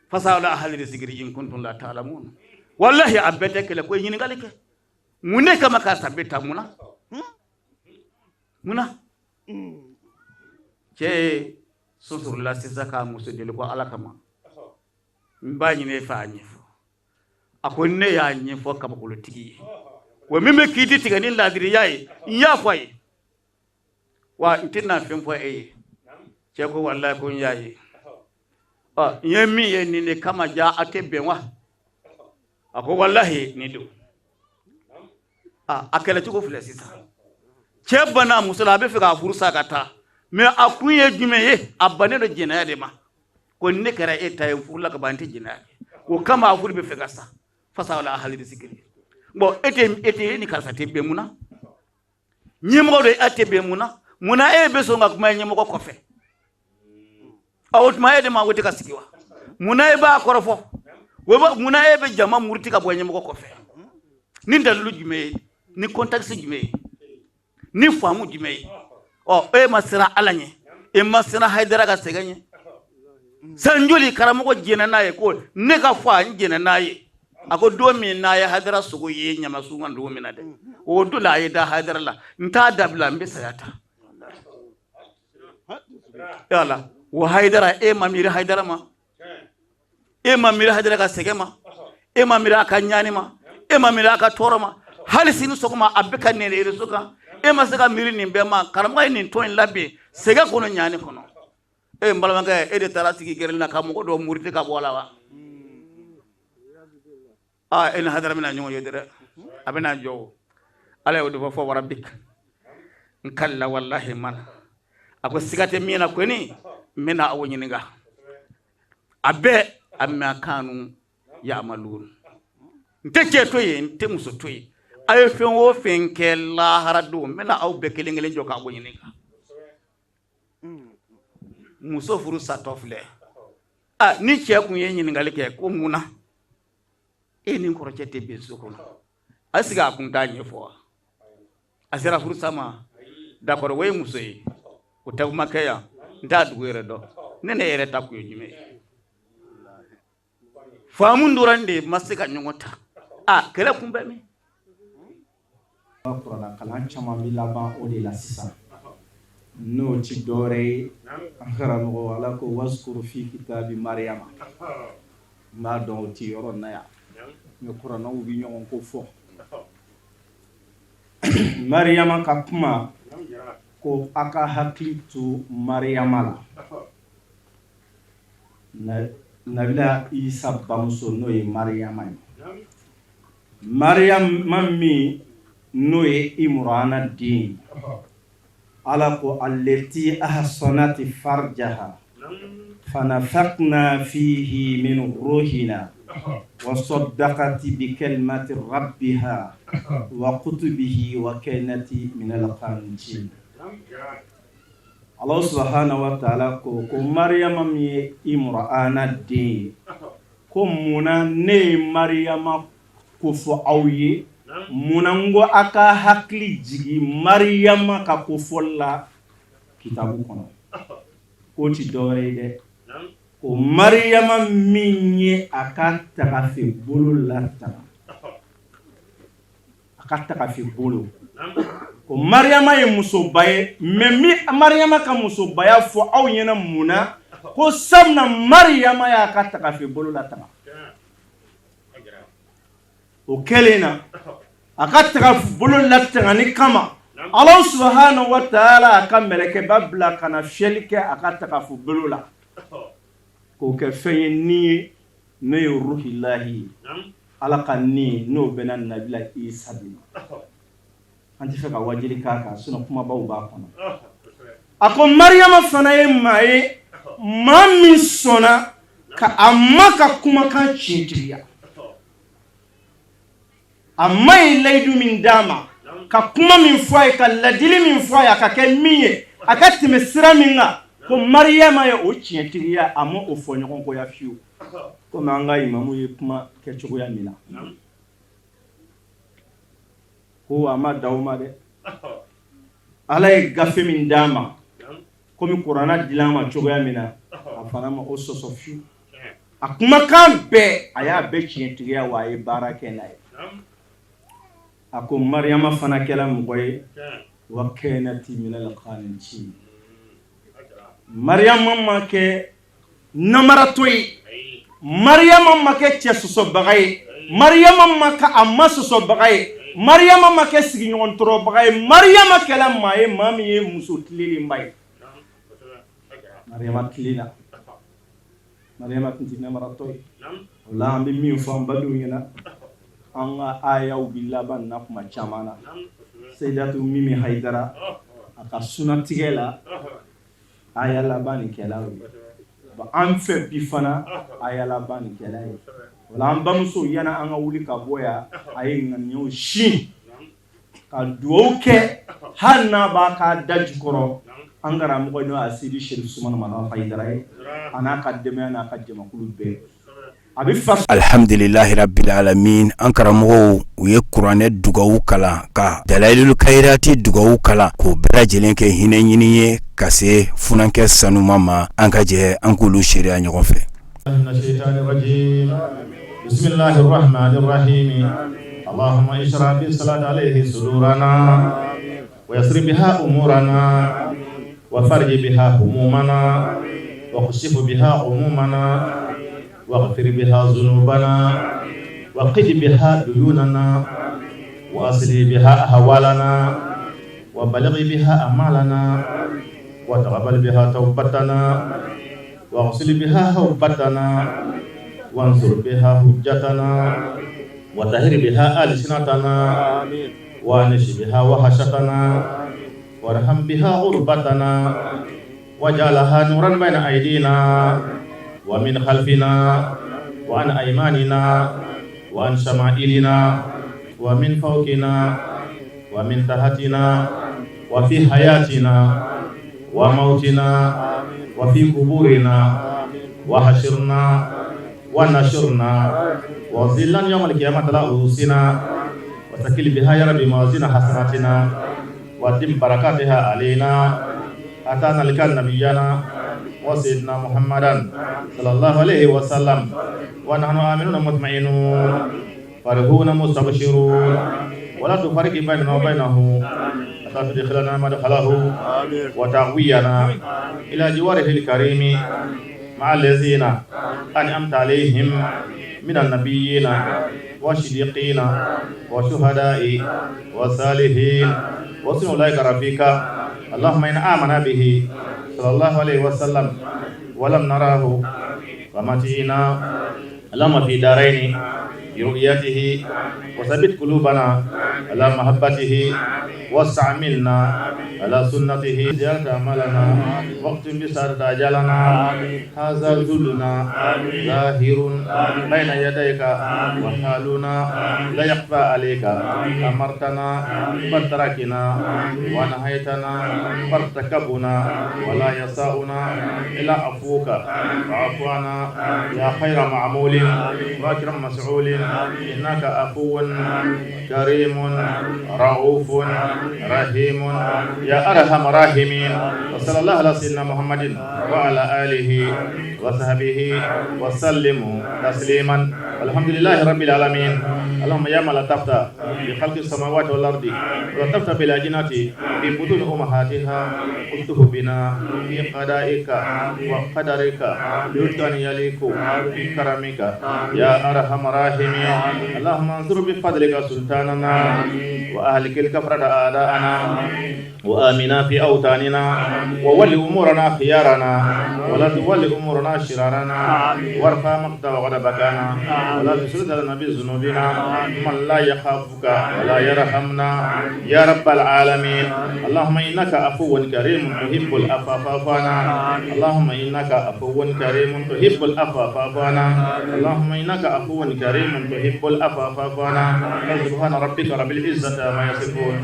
Fasalu ahla zikiri in kuntum la ta'lamun. Wallahi a bɛɛ tɛ kɛlɛ ko ye, ɲininkali kɛ. Mun ne kama karisa bɛ taa? Mun na? Mun na? Cɛ ye sonsorola sisan k'a muso deli ko ala kama, n b'a ɲini e fɛ, a ɲɛfɔ. A ko ne y'a ɲɛfɔ kabakolotigi ye, wa min bɛ kiiti tigɛ ni laadiriya ye, n y'a fɔ a ye, wa n tɛna fɛn fɔ e ye. Cɛ ko walayi, ko n y'a ye. Ɔ, n ye min ye nin de kama, ja a tɛ bɛn wa? A ko walahi nin don. A kɛlɛcogo filɛ sisan. Cɛ banna muso la, a bɛ fɛ k'a furu sa ka taa, mais a kun ye jumɛn ye? A bannen don jɛnɛya de ma. Ko ne kɛra e ta ye furu la ka ban, n tɛ jɛnɛya kɛ. O kama a furu bɛ fɛ ka sa. Fasalu ahla zikiri. Bon, e tɛ e ni karisa tɛ bɛn, mun na? Ɲɛmɔgɔ de, e tɛ bɛn, mun na? Mun na e bɛ sɔn ka kuma ɲɛmɔgɔ kɔfɛ? O tuma e de ma o tɛ ka sigi wa? Mun na e b'a kɔrɔfɔ? Mun na e bɛ jama muruti ka bɔ ɲɛmɔgɔ kɔfɛ? Ni dalilu jumɛn ye? Ni contexte jumɛn ye? Ni faamu jumɛn ye? Ɔ, e ma siran ala ɲɛ, e ma siran hayidara ka sɛgɛn ɲɛ. San joli karamɔgɔ jɛnɛ n'a ye ko ne ka fɔ a n jɛnɛ n'a ye? A ko don min n'a ye hayidara sogo ye ɲamasu kan don min na dɛ, o don la a ye da hayidara la, n t'a dabila, n bɛ saya ta. Yala o hayidara, e ma miiri hayidara ma? E ma miiri hayidara ka sɛgɛn ma? E ma miiri a ka ɲani ma? E ma miiri a ka tɔɔrɔ ma? Hali sini sɔgɔma a bɛ ka nɛnɛ réseau kan, e ma se ka miiri nin bɛɛ ma? Karamɔgɔ ye nin tɔn in labɛn sɛgɛn kɔnɔ, ɲani kɔnɔ. E n balimakɛ, e de taara sigi gɛrɛ na ka mɔgɔ dɔ muruti ka bɔ a la wa? Aa, e ni hayidara bɛna ɲɔgɔn ye dɛ, a bɛna jɔ. O ala y'o de fɔ fɔ warabik n kalila walahi mana. A ko siga tɛ min na kɔni, n bɛna aw ɲininka a bɛɛ amma kanu yamalun. N tɛ cɛ to yen, n tɛ muso to yen. A ye fɛn o fɛn kɛ lahara don, n bɛna aw bɛɛ kelen kelen jɔ k'aw ɲininka. Muso furu satɔ filɛ. A ni cɛ kun ye ɲininkali kɛ ko mun na e ni kɔrɔcɛ tɛ bɛn so kɔnɔ, a sigi a kun t'a ɲɛfɔ wa? A sera furusa ma, d'accord, o ye muso ye, o tɛ kuma kɛ yan, n t'a dugu yɛrɛ dɔn. Ne ne yɛrɛ ta kun ye jumɛn ye? Faamu dɔrɔn de ma se ka ɲɔgɔn ta. A kɛlɛ kun bɛ min? Kuranna kalan caman bɛ laban o de la sisan, n'o ti dɔwɛrɛ ye, an karamɔgɔ, Ala ko wazkuru fi kitabi Mariyama. N b'a dɔn o ti yɔrɔ na yan, mais kurannaw bɛ ɲɔgɔn ko fɔ. Mariyama ka kuma ko a ka hakili to Mariyama la, Nabila Isa bamuso, n'o ye Mariyama ye, Mariyama min n'o ye Imurana den ye. Ala ko allati ahsanati farjaha fanafakna fihi min ruhina wa saddaqati bi kalimati rabbiha wa kutubihi wa kanati min alqanitin. Allah subhanahu wa ta'ala ko ko Mariyama min ye Imurana den ye, ko munna ne ye Mariyama kofɔ aw ye? Munna n ko a ka hakili jigin Mariyama ka kofɔli la kitabu kɔnɔ? K'o ti dɔwɛrɛ ye dɛ, ko Mariyama min ye a ka tagafe bolo latanga, a ka tagafe bolo, ko Mariyama ye musoba ye. Mais min Mariyama ka musobaya fɔ aw ɲɛna mun na? Ko sabula Mariyama y'a ka tagafe bolo latanga. O kɛlen na, a ka tagafe bolo latangani kama, Ala subahana wa taala a ka mɛlɛkɛba bila ka na fiyɛli kɛ a ka tagafe bolo la k'o kɛ fɛn ye ni ye, n'o ye ruhilahi ye, Ala ka ni, n'o bɛnna Nabila Isa de ma. An tɛ fɛ ka wajuli k'a kan, sinon kumabaw b'a kɔnɔ. A ko Mariyama fana ye maa ye, maa min sɔnna ka a ma ka kumakan tiɲɛtigiya. A ma ye layidu min d'a ma, ka kuma min fɔ a ye, ka ladili min fɔ a ye, a ka kɛ min ye, a ka tɛmɛ sira min kan, ko Mariyama ye o tiɲɛtigiya, a ma o fɔ ɲɔgɔn kɔ fiyewu, komi an ka imamu ye kuma kɛ cogoya min na. Ko a ma dan o ma dɛ, Ala ye gafe min d'a ma, komi kuranna dila a ma cogoya min na, a fana ma o sɔsɔ fiyewu. A kumakan bɛɛ, a y'a bɛɛ tiɲɛtigiya, wa a ye baara kɛ n'a ye. A ko Mariyama fana kɛla mɔgɔ ye, wa kanati minal qanitin. Mariyama ma kɛ namaratɔ ye, Mariyama ma kɛ cɛ sɔsɔbaga ye, Mariyama ma kɛ a ma sɔsɔbaga ye, Mariyama ma kɛ sigiɲɔgɔn tɔɔrɔbaga ye. Mariyama kɛla maa ye, maa min ye muso tilenlenba ye. Mariyama tilenna, Mariyama tun tɛ namaratɔ ye. O la, an bɛ min fɔ an badenw ɲɛna, an ka ayaw bɛ laban na kuma caman na. Seyidatu Mimi Hayidara a ka sunatigɛ la, aya laban nin kɛla o ye. An fɛ bi fana, aya laban nin kɛla ye. O la, an bamuso, yana an ka wuli ka bɔ yan, a ye ŋaniyaw sin ka dugawu kɛ, hali n'a b'a ka da jukɔrɔ, an karamɔgɔ, n'o ye Sidi Serif Sumana Madani Hayidara ye, a n'a ka denbaya n'a ka jamakulu bɛɛ, a bɛ fa. Alhamdulilahi rabbil alamin. An karamɔgɔw, u ye kuranɛ dugawu kalan, ka dalayilul kayirati dugawu kalan, k'o bɛɛ lajɛlen kɛ hinɛ ɲini ye ka se funankɛ sanuma ma. An ka jɛ an k'olu seereya ɲɔgɔn fɛ. Bismillahirrahmanirrahim. Allahumma ishrah bi salati alayhi sudurana wa yassir biha umurana wa farij biha humumana wa kshif biha umumana waghfir biha dhunubana wa qid biha duyunana wa asli biha ahwalana wa baligh biha amalana wa taqabbal biha tawbatana واغسل بها حوبتنا وانصر بها حجتنا وطهر بها ألسنتنا وانس بها وحشتنا وارحم بها غربتنا واجعلها نورا بين أيدينا ومن خلفنا وعن أيماننا وعن شمائلنا ومن فوقنا ومن تحتنا وفي حياتنا وموتنا وفي قبورنا وحشرنا ونشرنا وظلا يوم القيامة على رؤوسنا وثقل بها يا رب موازين حسناتنا. وأتم بركاتها علينا حتى نلقى نبينا وسيدنا محمدا صلى الله عليه وسلم ونحن آمنون مطمئنون فرحون مستبشرون ولا تفرق بيننا وبينه حتى تدخلنا مدخله وتغوينا إلى جواره الكريم مع الذين أنعمت عليهم من النبيين والصديقين والشهداء والصالحين وحسن أولئك رفيقا. اللهم إن آمنا به صلى الله عليه وسلم ولم نراه فمتعنا اللهم في دارين برؤيته وثبت قلوبنا على محبته واستعملنا على سنته زيارة أعمالنا واختم بسعادة أجالنا. هذا ذلنا ظاهر بين يديك وحالنا لا يخفى عليك. أمرتنا فتركنا ونهيتنا فارتكبنا ولا يسعنا إلا عفوك فاعف عنا يا خير معمول وأكرم مسعول. إنك عفو كريم رؤوف رحيم يا أرحم الراحمين. وصلى الله على سيدنا محمد وعلى آله وصحبه وسلم تسليما. الحمد لله رب العالمين. اللهم يا من لطفت بخلق السماوات والأرض ولطفت بالأجنة في بطون أمهاتها الطف بنا في قضائك وقدرك لطفا يليق بكرمك يا أرحم الراحمين. اللهم انصر بفضلك سلطاننا وأهلك الكفرة أعداءنا وآمنا في أوطاننا وول أمورنا خيارنا ولا تول أمورنا شرارنا وارفع مقتا وغضبكنا ولا تسلط لنا بذنوبنا من لا يخافك ولا يرحمنا يا رب العالمين. اللهم إنك عفو كريم تحب العفو فاعف عنا. اللهم إنك عفو كريم تحب العفو فاعف عنا. اللهم إنك عفو كريم تحب العفو فاعف عنا. سبحان ربك رب العزة عما يصفون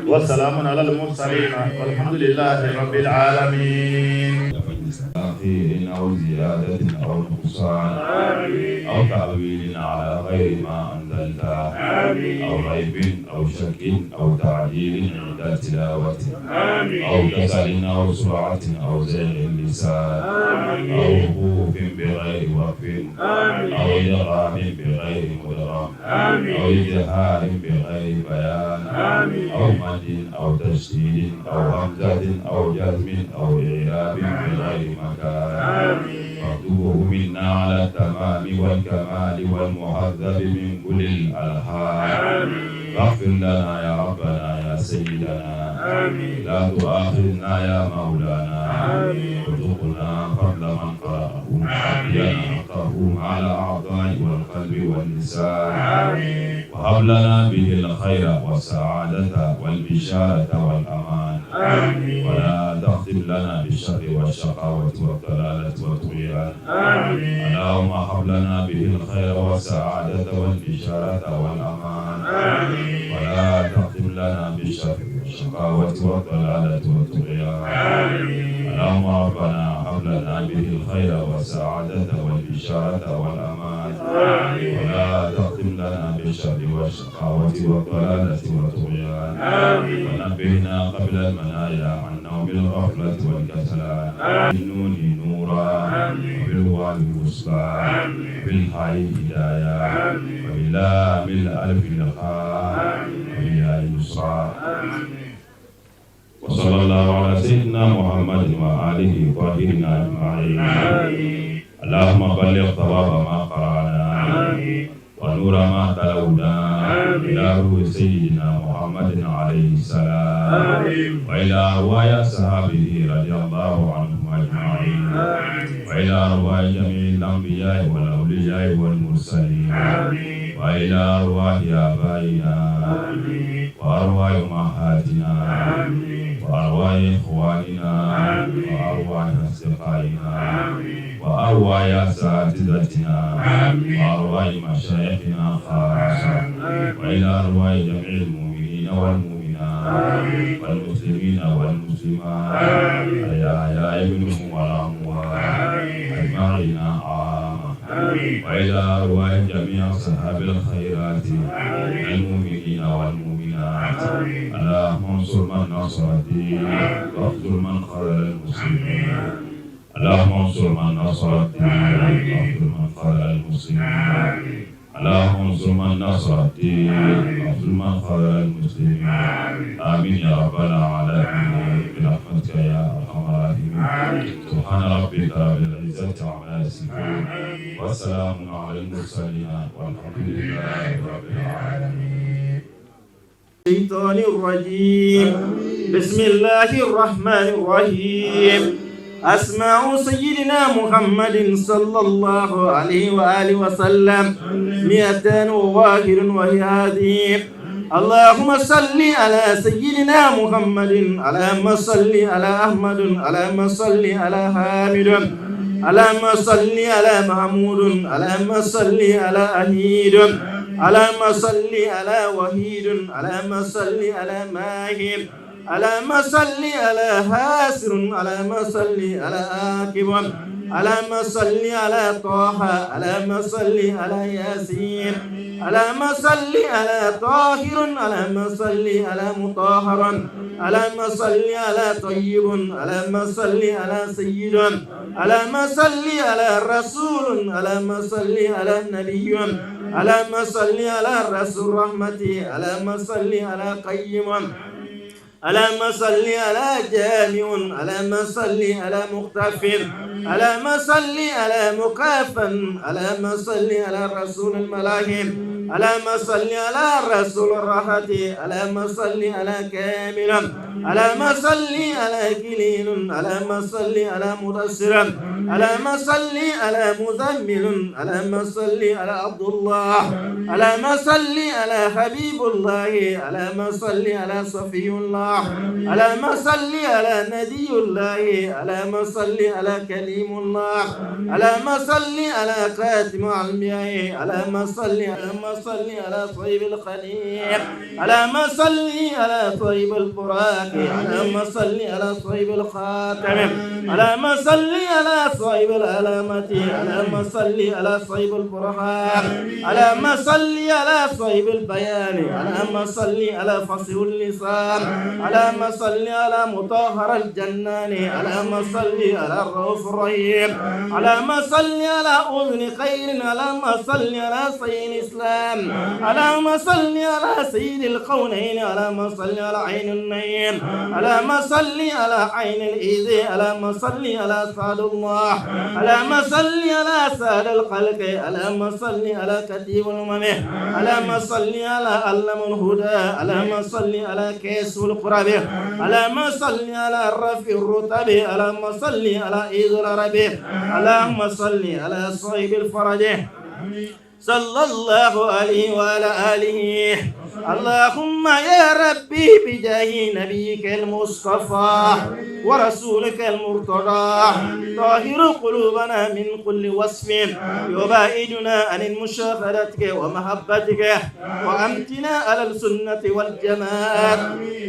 وسلام على المرسلين والحمد لله رب العالمين. تأخير أو زيادة أو نقصان أو تأويل على غير ما أنزلت أو ريب أو شك أو تعديل عند التلاوة أو كسل أو سرعة أو زيغ اللسان أو وقوف بغير وقف أو إدغام بغير مدغم أو إظهار بغير بيان أو مد أو تشديد أو همزة أو جزم أو إعراب بغير مكان. فاكتبه منا على التمام والكمال والمهذب من كل الألحان. فاغفر لنا يا ربنا يا سيدنا، لا تؤاخذنا يا مولانا، وارزقنا فضل من قرأه مؤديا حقه مع الأعضاء والقلب واللسان، وهب لنا به الخير والسعادة والبشارة والأمان، ولا تختم لنا بالشر والشقاوة والضلالة والطغيان. اللهم هب لنا به الخير والسعادة والبشارة والأمان، ولا تختم لنا بالشر والشقاوة والضلالة والطغيان. اللهم ربنا هب لنا به الخير والسعادة والبشارة والأمان، ولا تختم لنا بالشر والشقاوة والضلالة والطغيان. ونبهنا قبل المنايا عن نوم الغفلة والكسلان. بالنون نورا، وبالواو وصلا، وبالحاء هدايا، وباللام الألف لقاء، وبالياء يسرا. وصلى الله على سيدنا محمد وآله الطاهرين أجمعين. اللهم بلغ ثواب ما قرأنا ونور ما تلونا إلى روح سيدنا محمد عليه السلام، وإلى أرواح أصحابه رضي الله عنهم أجمعين، وإلى أرواح جميع الأنبياء والأولياء والمرسلين، وإلى أرواح آبائنا وأرواح أمهاتنا وأرواح إخواننا وأرواح أصدقائنا وأرواح أساتذتنا وأرواح مشايخنا خاصة، وإلى أرواح جميع المؤمنين والمؤمنات والمسلمين والمسلمات الأحياء منهم والأموات أجمعين عامة، وإلى أرواح جميع أصحاب الخيرات المؤمنين والمؤمنات اللهم انصر من نصر الدين واخذل من خذل المسلمين اللهم انصر من نصر الدين واخذل من خذل المسلمين اللهم انصر من نصر الدين واخذل من خذل المسلمين آمين يا رب العالمين برحمتك يا ارحم الراحمين سبحان ربك رب العزة عما يصفون وسلام على المرسلين والحمد لله رب العالمين الشيطان الرجيم بسم الله الرحمن الرحيم أسماء سيدنا محمد صلى الله عليه وآله وسلم 201 وهي هذه اللهم صل على سيدنا محمد اللهم صل على أحمد اللهم صل على حامد اللهم صل على محمود اللهم صل على أهيد اللهم صل على وحيد اللهم صل على ماهر اللهم صل على هاسر اللهم صل على آكب اللهم صل على طه اللهم صل على ياسين اللهم صل على طاهر اللهم صل على مطهر اللهم صل على طيب اللهم صل على سيد اللهم صل على رسول اللهم صل على نبي اللهم صل على رسول رحمتي اللهم صل على قيم اللهم صل على جامع اللهم صل على مختف اللهم صل على مكافا اللهم صل على رسول الملاحم اللهم صل على رسول الراحة اللهم صل على كامل اللهم صل على كليل اللهم صل على مدثر اللهم صل على مزمل اللهم صل على عبد الله اللهم صل على حبيب الله اللهم صل على صفي الله اللهم صل على نبي الله اللهم صل على كليم الله اللهم صل على خاتم الأنبياء اللهم صل اللهم صل على صاحب الخليل اللهم صل على صاحب البراق اللهم صل على صاحب الخاتم اللهم صل على صاحب العلامة اللهم صل على صاحب البرهان اللهم صل على صاحب البيان اللهم صل على فصيح اللسان اللهم صل على مطهر الجنان اللهم صل على الرؤوف الرحيم اللهم صل على أذن خير اللهم صل على سيد الإسلام اللهم صل على سيد الكونين اللهم صل على عين النعيم اللهم صل على عين الإيذ اللهم صل على سعد الله اللهم صل على سعد الخلق اللهم صل على كتيب الأمم اللهم صل على علم الهدى اللهم صل على كيس القرب اللهم صل على رفع الرتب اللهم صل على عيد العرب اللهم صل على صاحب الفرج صلى الله عليه وعلى آله اللهم يا ربي بجاه نبيك المصطفى ورسولك المرتضى طهر قلوبنا من كل وصف يباعدنا عن مشاهدتك ومحبتك وأمتنا على السنة والجماعة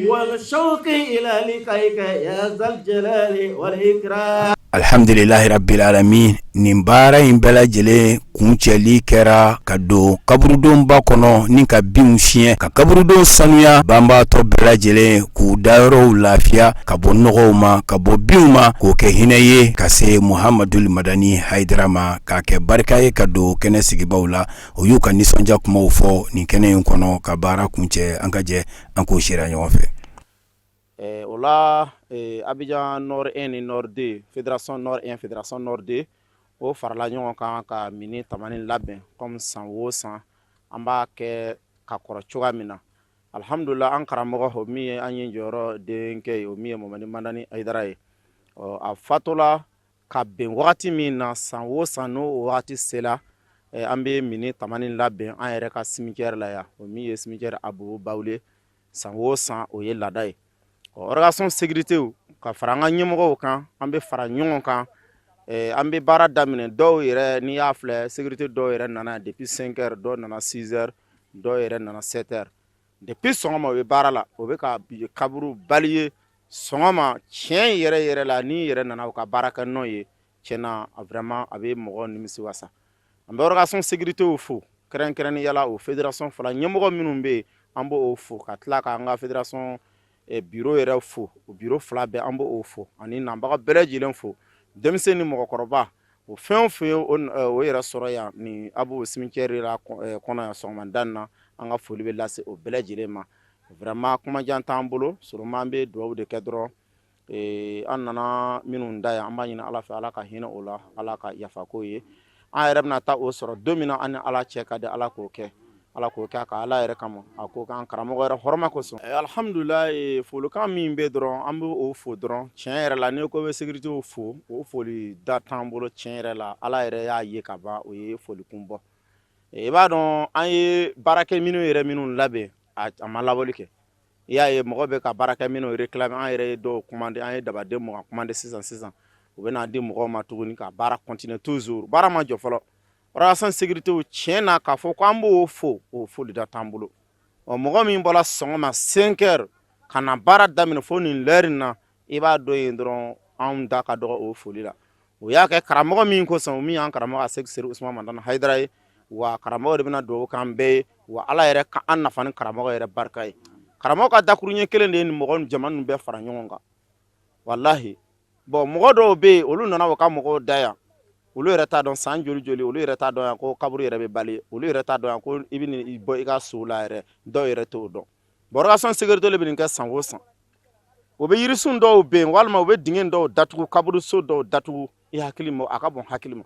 والشوق إلى لقائك يا ذا الجلال والإكرام Alhamdulilahi rabbil alamin nin baara in bɛɛ lajɛlen kuncɛli kɛra ka don kaburudonba kɔnɔ ni ka binw siɲɛ ka kaburudon sanuya banbaatɔ bɛɛ lajɛlen k'u dayɔrɔw lafiya ka bɔ nɔgɔw ma ka bɔ binw ma k'o kɛ hinɛ ye ka se Muhamadul Madani Hayidara ma k'a kɛ barika ye ka don kɛnɛ sigibaw la o y'u ka nisɔndiya kumaw fɔ nin kɛnɛ in kɔnɔ ka baara kuncɛ an ka jɛ an k'o seereya ɲɔgɔn fɛ. O la Abidjan Nord 1 ni Nord 2 fédération Nord 1 fédération Nord 2 o farala ɲɔgɔn kan ka mini tamani labɛn comme san o san an b'a kɛ ka kɔrɔ cogoya min na alihamdulila an karamɔgɔ o min ye an ye jɔyɔrɔ denkɛ ye o min ye Mamadi Madani Hayidara ye ɔ a fatula ka bɛn wagati min na san o san n'o wagati sera an bɛ mini tamani labɛn an yɛrɛ ka cimetière la yan o min ye cimetière Abobo Bawule san o san o ye laada ye ɔ organisation sécurité ka fara an ka ɲɛmɔgɔw kan an bɛ fara ɲɔgɔn kan an bɛ baara daminɛ dɔw yɛrɛ n'i y'a filɛ sécurité dɔw yɛrɛ nana depuis 5 heures dɔw nana 6 heures dɔw yɛrɛ nana 7 heures depuis sɔgɔma u bɛ baara la o bɛ ka kaburu balayer sɔgɔma tiɲɛ yɛrɛ yɛrɛ la n'i yɛrɛ nana u ka baarakɛ nɔ ye tiɲɛna vraiment a bɛ mɔgɔ nimisi wasa an bɛ organisation sécurité fo kɛrɛnkɛrɛnnenya la o fédération fila ɲɛmɔgɔ minnu bɛ yen An b'o fo ka tila k'an ka fédération bureau yɛrɛ fo. O bureau fila bɛɛ, an b'o fo ani nabaga bɛɛ lajɛlen fo, denmisɛnnin ni mɔgɔkɔrɔba, o fɛn o fɛn o yɛrɛ sɔrɔ yan ni Abu cimetière la kɔnɔ yan sɔgɔmada na, an ka foli bɛ lase o bɛɛ lajɛlen ma. Vraiment, kumajan t'an bolo seulement, an bɛ dugawu de kɛ dɔrɔn. An nana minnu da yan, an b'a ɲini Ala fɛ, Ala ka hinɛ o la, Ala ka yafa ko ye. An yɛrɛ bɛna taa o sɔrɔ don min na, an ni Ala cɛ ka di, Ala k'o kɛ, Ala k'o kɛ ka Ala yɛrɛ kama, a ko k'an karamɔgɔ yɛrɛ hɔrɔma kosɔn. Alihamudulila, folikan min bɛ dɔrɔn, an bɛ o fo dɔrɔn. Tiɲɛ yɛrɛ la, n'i ko bɛ sécurité fo, o foli da t'an bolo. Tiɲɛ yɛrɛ la, Ala yɛrɛ y'a ye ka ban, o ye foli kun bɔ. I b'a dɔn, an ye baarakɛ minnu yɛrɛ minnu labɛn, a ma labɔli kɛ. I y'a ye, mɔgɔ bɛ ka baarakɛ minnu réclamer. An yɛrɛ ye dɔw commandé, an ye dabaden 20 commandé sisan sisan, u bɛ n'a di mɔgɔw ma tuguni ka baara continuer toujours. Baara ma jɔ fɔlɔ. Relation sécurité, tiɲɛ na, k'a fɔ ko an b'o fo, o foli da t'an bolo. Ɔ, mɔgɔ min bɔra sɔgɔma 5 heures ka na baara daminɛ fo nin l'heure in na, i b'a dɔn yen dɔrɔn, anw da ka dɔgɔ o foli la. O y'a kɛ karamɔgɔ min kosɔn, min y'an karamɔgɔ a Sɛki Serifu Usumani Madani Hayidara ye. Wa karamɔgɔ de bɛna dugawu k'an bɛɛ ye. Wa Ala yɛrɛ ka an nafa ni karamɔgɔ yɛrɛ barika ye. Karamɔgɔ ka dakuruɲɛ kelen de ye nin mɔgɔ jama ninnu bɛɛ fara ɲɔgɔn kan, walahi. Bon, mɔgɔ dɔw bɛ yen, olu nana u ka mɔgɔw da yan, olu yɛrɛ t'a dɔn san joli joli, olu yɛrɛ t'a dɔn yan ko kaburu yɛrɛ bɛ bali, olu yɛrɛ t'a dɔn yan ko i bɛ nin bɔ i ka so la yɛrɛ, dɔw yɛrɛ t'o dɔn. Bon, relation sécurité de bɛ nin kɛ san o san. O bɛ yirisun dɔw bɛ yen, walima u bɛ dingɛ dɔw datugu, kaburuso dɔw datugu. I hakili ma, a ka bon hakili ma.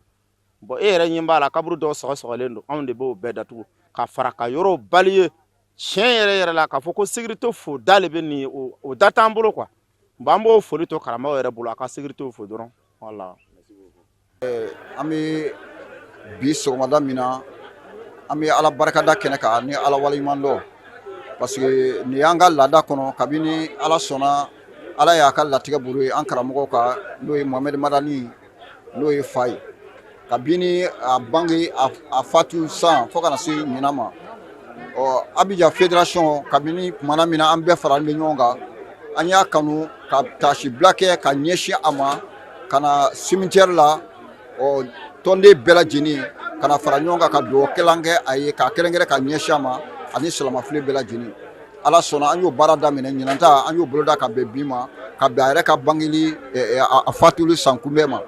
Bon, e yɛrɛ ɲɛ b'a la, kaburu dɔw sɔgɔsɔgɔlen don, anw de b'o bɛɛ datugu ka fara ka yɔrɔw balayer. Tiɲɛ yɛrɛ yɛrɛ la, k'a fɔ ko sécurité fo da de bɛ nin ye, o da t'an bolo quoi. Bon, an b'o foli to karamɔgɔ yɛrɛ bolo, a ka sécurité fo dɔrɔn, voilà. An bɛ bi sɔgɔmada min na, an bɛ Ala barikada kɛnɛ kan ni Ala waleɲuman dɔn, parce que nin y'an ka laada kɔnɔ. Kabini Ala sɔnna, Ala y'a ka latigɛ bolo ye an karamɔgɔ kan, n'o ye Mohamed Madani, n'o ye fa ye, kabini a bange, a fatu san fo kana se ɲinan ma. Ɔ, Abidjan fédération, kabini kumana min na an bɛɛ faralen bɛ ɲɔgɔn kan, an y'a kanu ka taasibila kɛ ka ɲɛsin a ma ka na cimetière la. Ɔ, tɔnden bɛɛ lajɛlen ka na fara ɲɔgɔn kan ka dugawu kɛlan kɛ a ye, k'a kɛrɛnkɛrɛn ka ɲɛsin a ma ani silamɛfilen bɛɛ lajɛlen. Ala sɔnna, an y'o baara daminɛ ɲinan ta, an y'o boloda ka bɛn bi ma, ka bɛn a yɛrɛ ka bangeli, a fatuli san kunbɛn ma.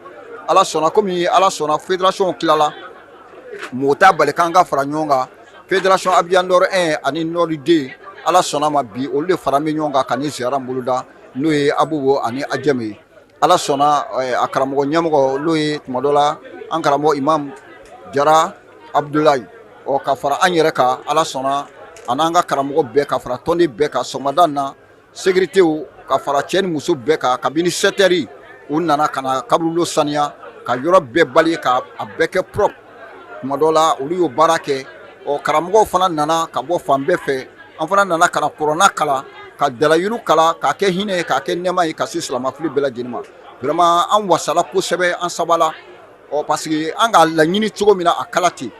Ala sɔnna, komi Ala sɔnna, fédération tilala, mɔgɔ t'a bali k'an ka fara ɲɔgɔn kan. Fédération Abidjan Nord 1 ani Nord 2, Ala sɔnna ma, bi olu de fara bɛ ɲɔgɔn kan ka nin ziyara boloda, n'o ye Abubo ani Ajɛmɛ ye. Ala sɔnna, a karamɔgɔ ɲɛmɔgɔ, n'o ye tuma dɔ la an karamɔgɔ Imam Jara Abudulayi, ɔ, ka fara an yɛrɛ kan, Ala sɔnna, a n'an ka karamɔgɔ bɛɛ, ka fara tɔnden bɛɛ kan, sɔgɔmada na sécurité ka fara cɛ ni muso bɛɛ kan, kabini 7 heures u nana ka na kaburudo saniya, ka yɔrɔ bɛɛ bali, ka a bɛɛ kɛ propre. Tuma dɔ la olu y'o baara kɛ. Ɔ, karamɔgɔw fana nana ka bɔ fan bɛɛ fɛ. An fana nana ka na kuranɛ kalan, ka dalayiru kalan, k'a kɛ hinɛ ye, k'a kɛ nɛɛma ye ka se silamɛfili bɛɛ lajɛlen ma. Vraiment, an wasala kosɛbɛ, an sabala. Ɔ, parce que an k'a laɲini cogo min na, a kala ten,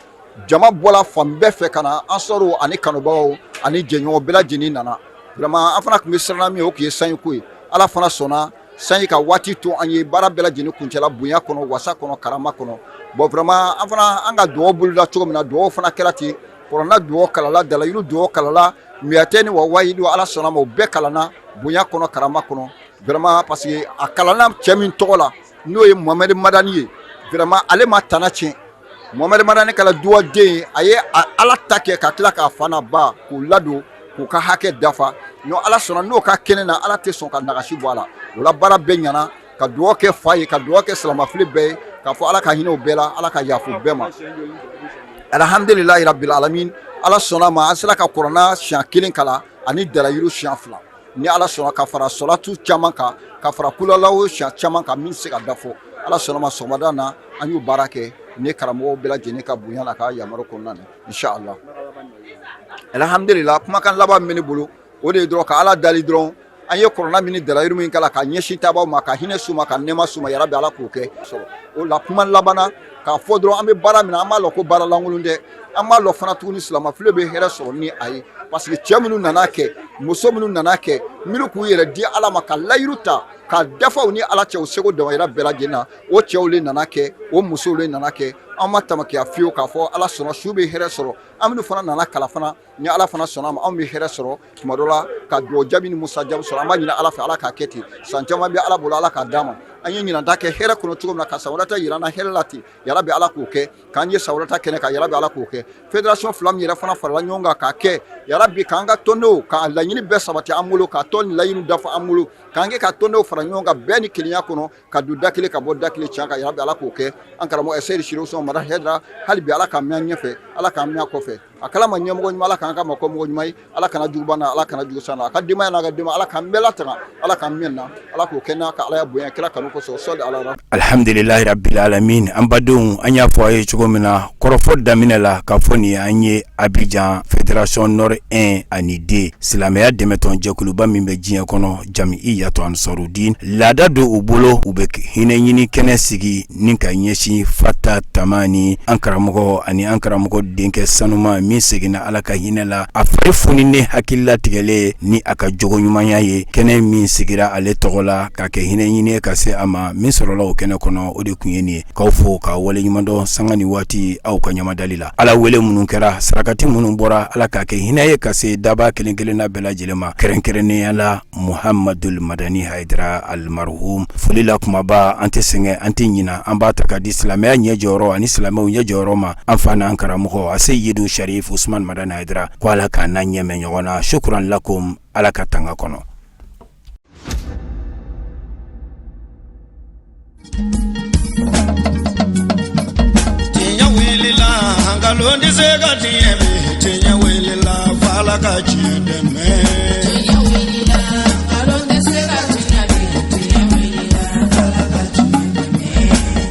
jama bɔla fan bɛɛ fɛ ka na, an sɔrɔ ani kanubagaw ani jɛɲɔgɔn bɛɛ lajɛlen nana. Vraiment, an fana tun bɛ siran min ye, o tun ye sanji ko ye. Ala fana sɔnna, sanji ka waati to an ye, baara bɛɛ lajɛlen kuncɛla bonya kɔnɔ, wasa kɔnɔ, karama kɔnɔ. Bon, vraiment, an fana, an ka dugawu boloda cogo min na, dugawu fana kɛra ten. Kuranɛ dugawu kalala, dalayiru dugawu kalala, miyatɛ ni wa wayidu, Ala sɔnna ma, o bɛɛ kalanna bonya kɔnɔ, karama kɔnɔ. Vraiment, parce que a kalanna cɛ min tɔgɔ la, n'o ye Mohamed Madani ye, vraiment, ale ma tana tiɲɛ. Mohamed Madani kɛra duwaden ye, a ye Ala ta kɛ ka tila k'a fa n'a ba k'u ladon, k'u ka hakɛ dafa. N'o Ala sɔnna, n'o ka kɛnɛ na, Ala tɛ sɔn ka nagasi bɔ a la. O la, baara bɛɛ ɲɛna, ka dugawu kɛ fa ye, ka dugawu kɛ silamɛfili bɛɛ ye, k'a fɔ Ala ka hinɛ o bɛɛ la, Ala ka yafa bɛɛ ma. Alhamdulilayi rabbil alamin, Ala sɔnna ma, an sera ka kuranɛ siɲɛ kelen kalan ani dalayiru siɲɛ fila, ni Ala sɔnna, ka fara sɔlatu caman kan, ka fara kulalawo siɲɛ caman kan min tɛ se ka da fɔ. Ala sɔnna ma, sɔgɔmada na an y'o baara kɛ ni karamɔgɔw bɛɛ lajɛlen ka bonya n'a ka yamaru kɔnɔna na, inshallah. Alhamdulillah, kumakan laban min bɛ ne bolo, o de ye dɔrɔn ka Ala dali dɔrɔn. An ye kuranɛ min ni dalayiru min kalan ka ɲɛsin tabaw ma, ka hinɛ s'u ma, ka nɛɛma s'u ma, yarabi Ala k'o kɛ sɔrɔ. O la, kuma labanna k'a fɔ dɔrɔn, an bɛ baara min na, an b'a lɔn ko baara lankolon tɛ. An b'a lɔn fana tuguni, silamɛfile bɛ hɛrɛ sɔrɔ ni a ye, parce que cɛ minnu nana kɛ Muso minnu nana kɛ, minnu k'u yɛrɛ di Ala ma ka layiru ta ka dafa u ni Ala cɛ, u seko damayira bɛɛ lajɛlen na, o cɛw le nana kɛ, o musow le nana kɛ. An ma tamakiya fiyewu k'a fɔ Ala sɔnna su bɛ hɛrɛ sɔrɔ. An minnu fana nana kalan fana, ni Ala fana sɔnna a ma, anw bɛ hɛrɛ sɔrɔ tuma dɔ la ka dugawu jaabi ni musa jaabi sɔrɔ. An b'a ɲini Ala fɛ, Ala k'a kɛ ten. San caman bɛ Ala bolo, Ala k'a d'an ma. An ye ɲinan ta kɛ hɛrɛ kɔnɔ cogo min na, ka san wɛrɛ ta yira an na hɛrɛ la ten, yarabi Ala k'o kɛ. K'an ye san wɛrɛ ta kɛnɛ kan, yarabi Ala k'o kɛ. Fédération fila min yɛrɛ fana farala ɲɔgɔn kan k'a kɛ, yarabi k'an ka tɔndenw ka laɲini bɛɛ sabati an bolo, ka tɔn laɲini dafa an bolo, k'an kɛ ka tɔndenw fara ɲɔgɔn kan bɛɛ ni kelenya kɔnɔ, ka don da kelen ka bɔ da kelen can kan, yarabi Ala k'o kɛ. An karamɔgɔ Seyidi Sirifu Usumani Madani Hayidara, hali bi Ala k'an mɛn an ɲɛfɛ, Ala k'an mɛn a kɔfɛ. A kɛla ma ɲɛmɔgɔ ɲuman, Ala k'an ka ma kɔmɔgɔ ɲuman ye. Ala kana juguba na, Ala kana jugu san, a ka denbaya n'a ka denbaya, Ala k'an bɛɛ latanga, Ala k'an mɛn na, Ala k'o kɛ n'a ka Alaya bonya kira kanu kosɔn. Sɔli ala. Alhamdulilahi rabbil alamin. An badenw, an y'a fɔ a ye cogo min na kɔrɔfɔ daminɛ la, k'a fɔ nin an ye Abidjan Fédération Nord 1 ani 2, silamɛya dɛmɛtɔn jɛkuluba min bɛ diɲɛ kɔnɔ, Jamiyatu Ansarudin, laada don u bolo, u bɛ hinɛ ɲini kɛnɛ sigi ni ka ɲɛsin Fata Tamani, an karamɔgɔ ani an karamɔgɔ denkɛ sanuma min seginna Ala ka hinɛ la, a fari foninen, hakililatigɛlen ni a ka jogo ɲumanya ye. Kɛnɛ min sigira ale tɔgɔ la ka kɛ hinɛ ɲini ka se a ma, min sɔrɔla o kɛnɛ kɔnɔ, o de tun ye nin ye. K'aw fo ka waleɲumandɔn sanga ni waati aw ka ɲamadali la. Ala wele minnu kɛra, sarakati minnu bɔra, Ala k'a kɛ hinɛ ye ka se daba kelen kelenna bɛɛ lajɛlen ma, kɛrɛnkɛrɛnnenya la Muhamadul Madani Hayidara almarhum. Foli la kumaba, an tɛ sɛgɛn, an tɛ ɲina, an b'a ta ka di silamɛya ɲɛ jɔyɔrɔ ani silamɛw ɲɛ jɔyɔrɔ ma, an fa n'an karamɔgɔ a Seyidu Sharif Usman Madani Hayidara, ko Ala k'an n'a ɲɛmɛ ɲɔgɔn na. Shukran lakum, Ala ka tanga kɔnɔ. Tiɲɛ wulila, nkalon tɛ se ka tiɲɛ bi. Tiɲɛ wulila, f'Ala ka tiɲɛ dɛmɛ. Tiɲɛ wulila, nkalon tɛ se ka tiɲɛ bi. Tiɲɛ wulila, f'Ala ka tiɲɛ dɛmɛ.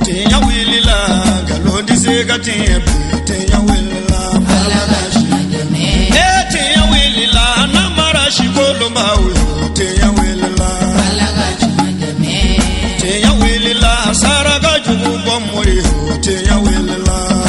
Tiɲɛ wulila, nkalon tɛ se ka tiɲɛ bi. Tiɲɛ wulila, f'Ala ka tiɲɛ dɛmɛ. Ee tiɲɛ wulila, namara si kolonbaw yo. Tiɲɛ wulila, Ala ka tiɲɛ dɛmɛ. Tiɲɛ wulila, saraka jugu bɔ mori yo. Tiɲɛ wulila.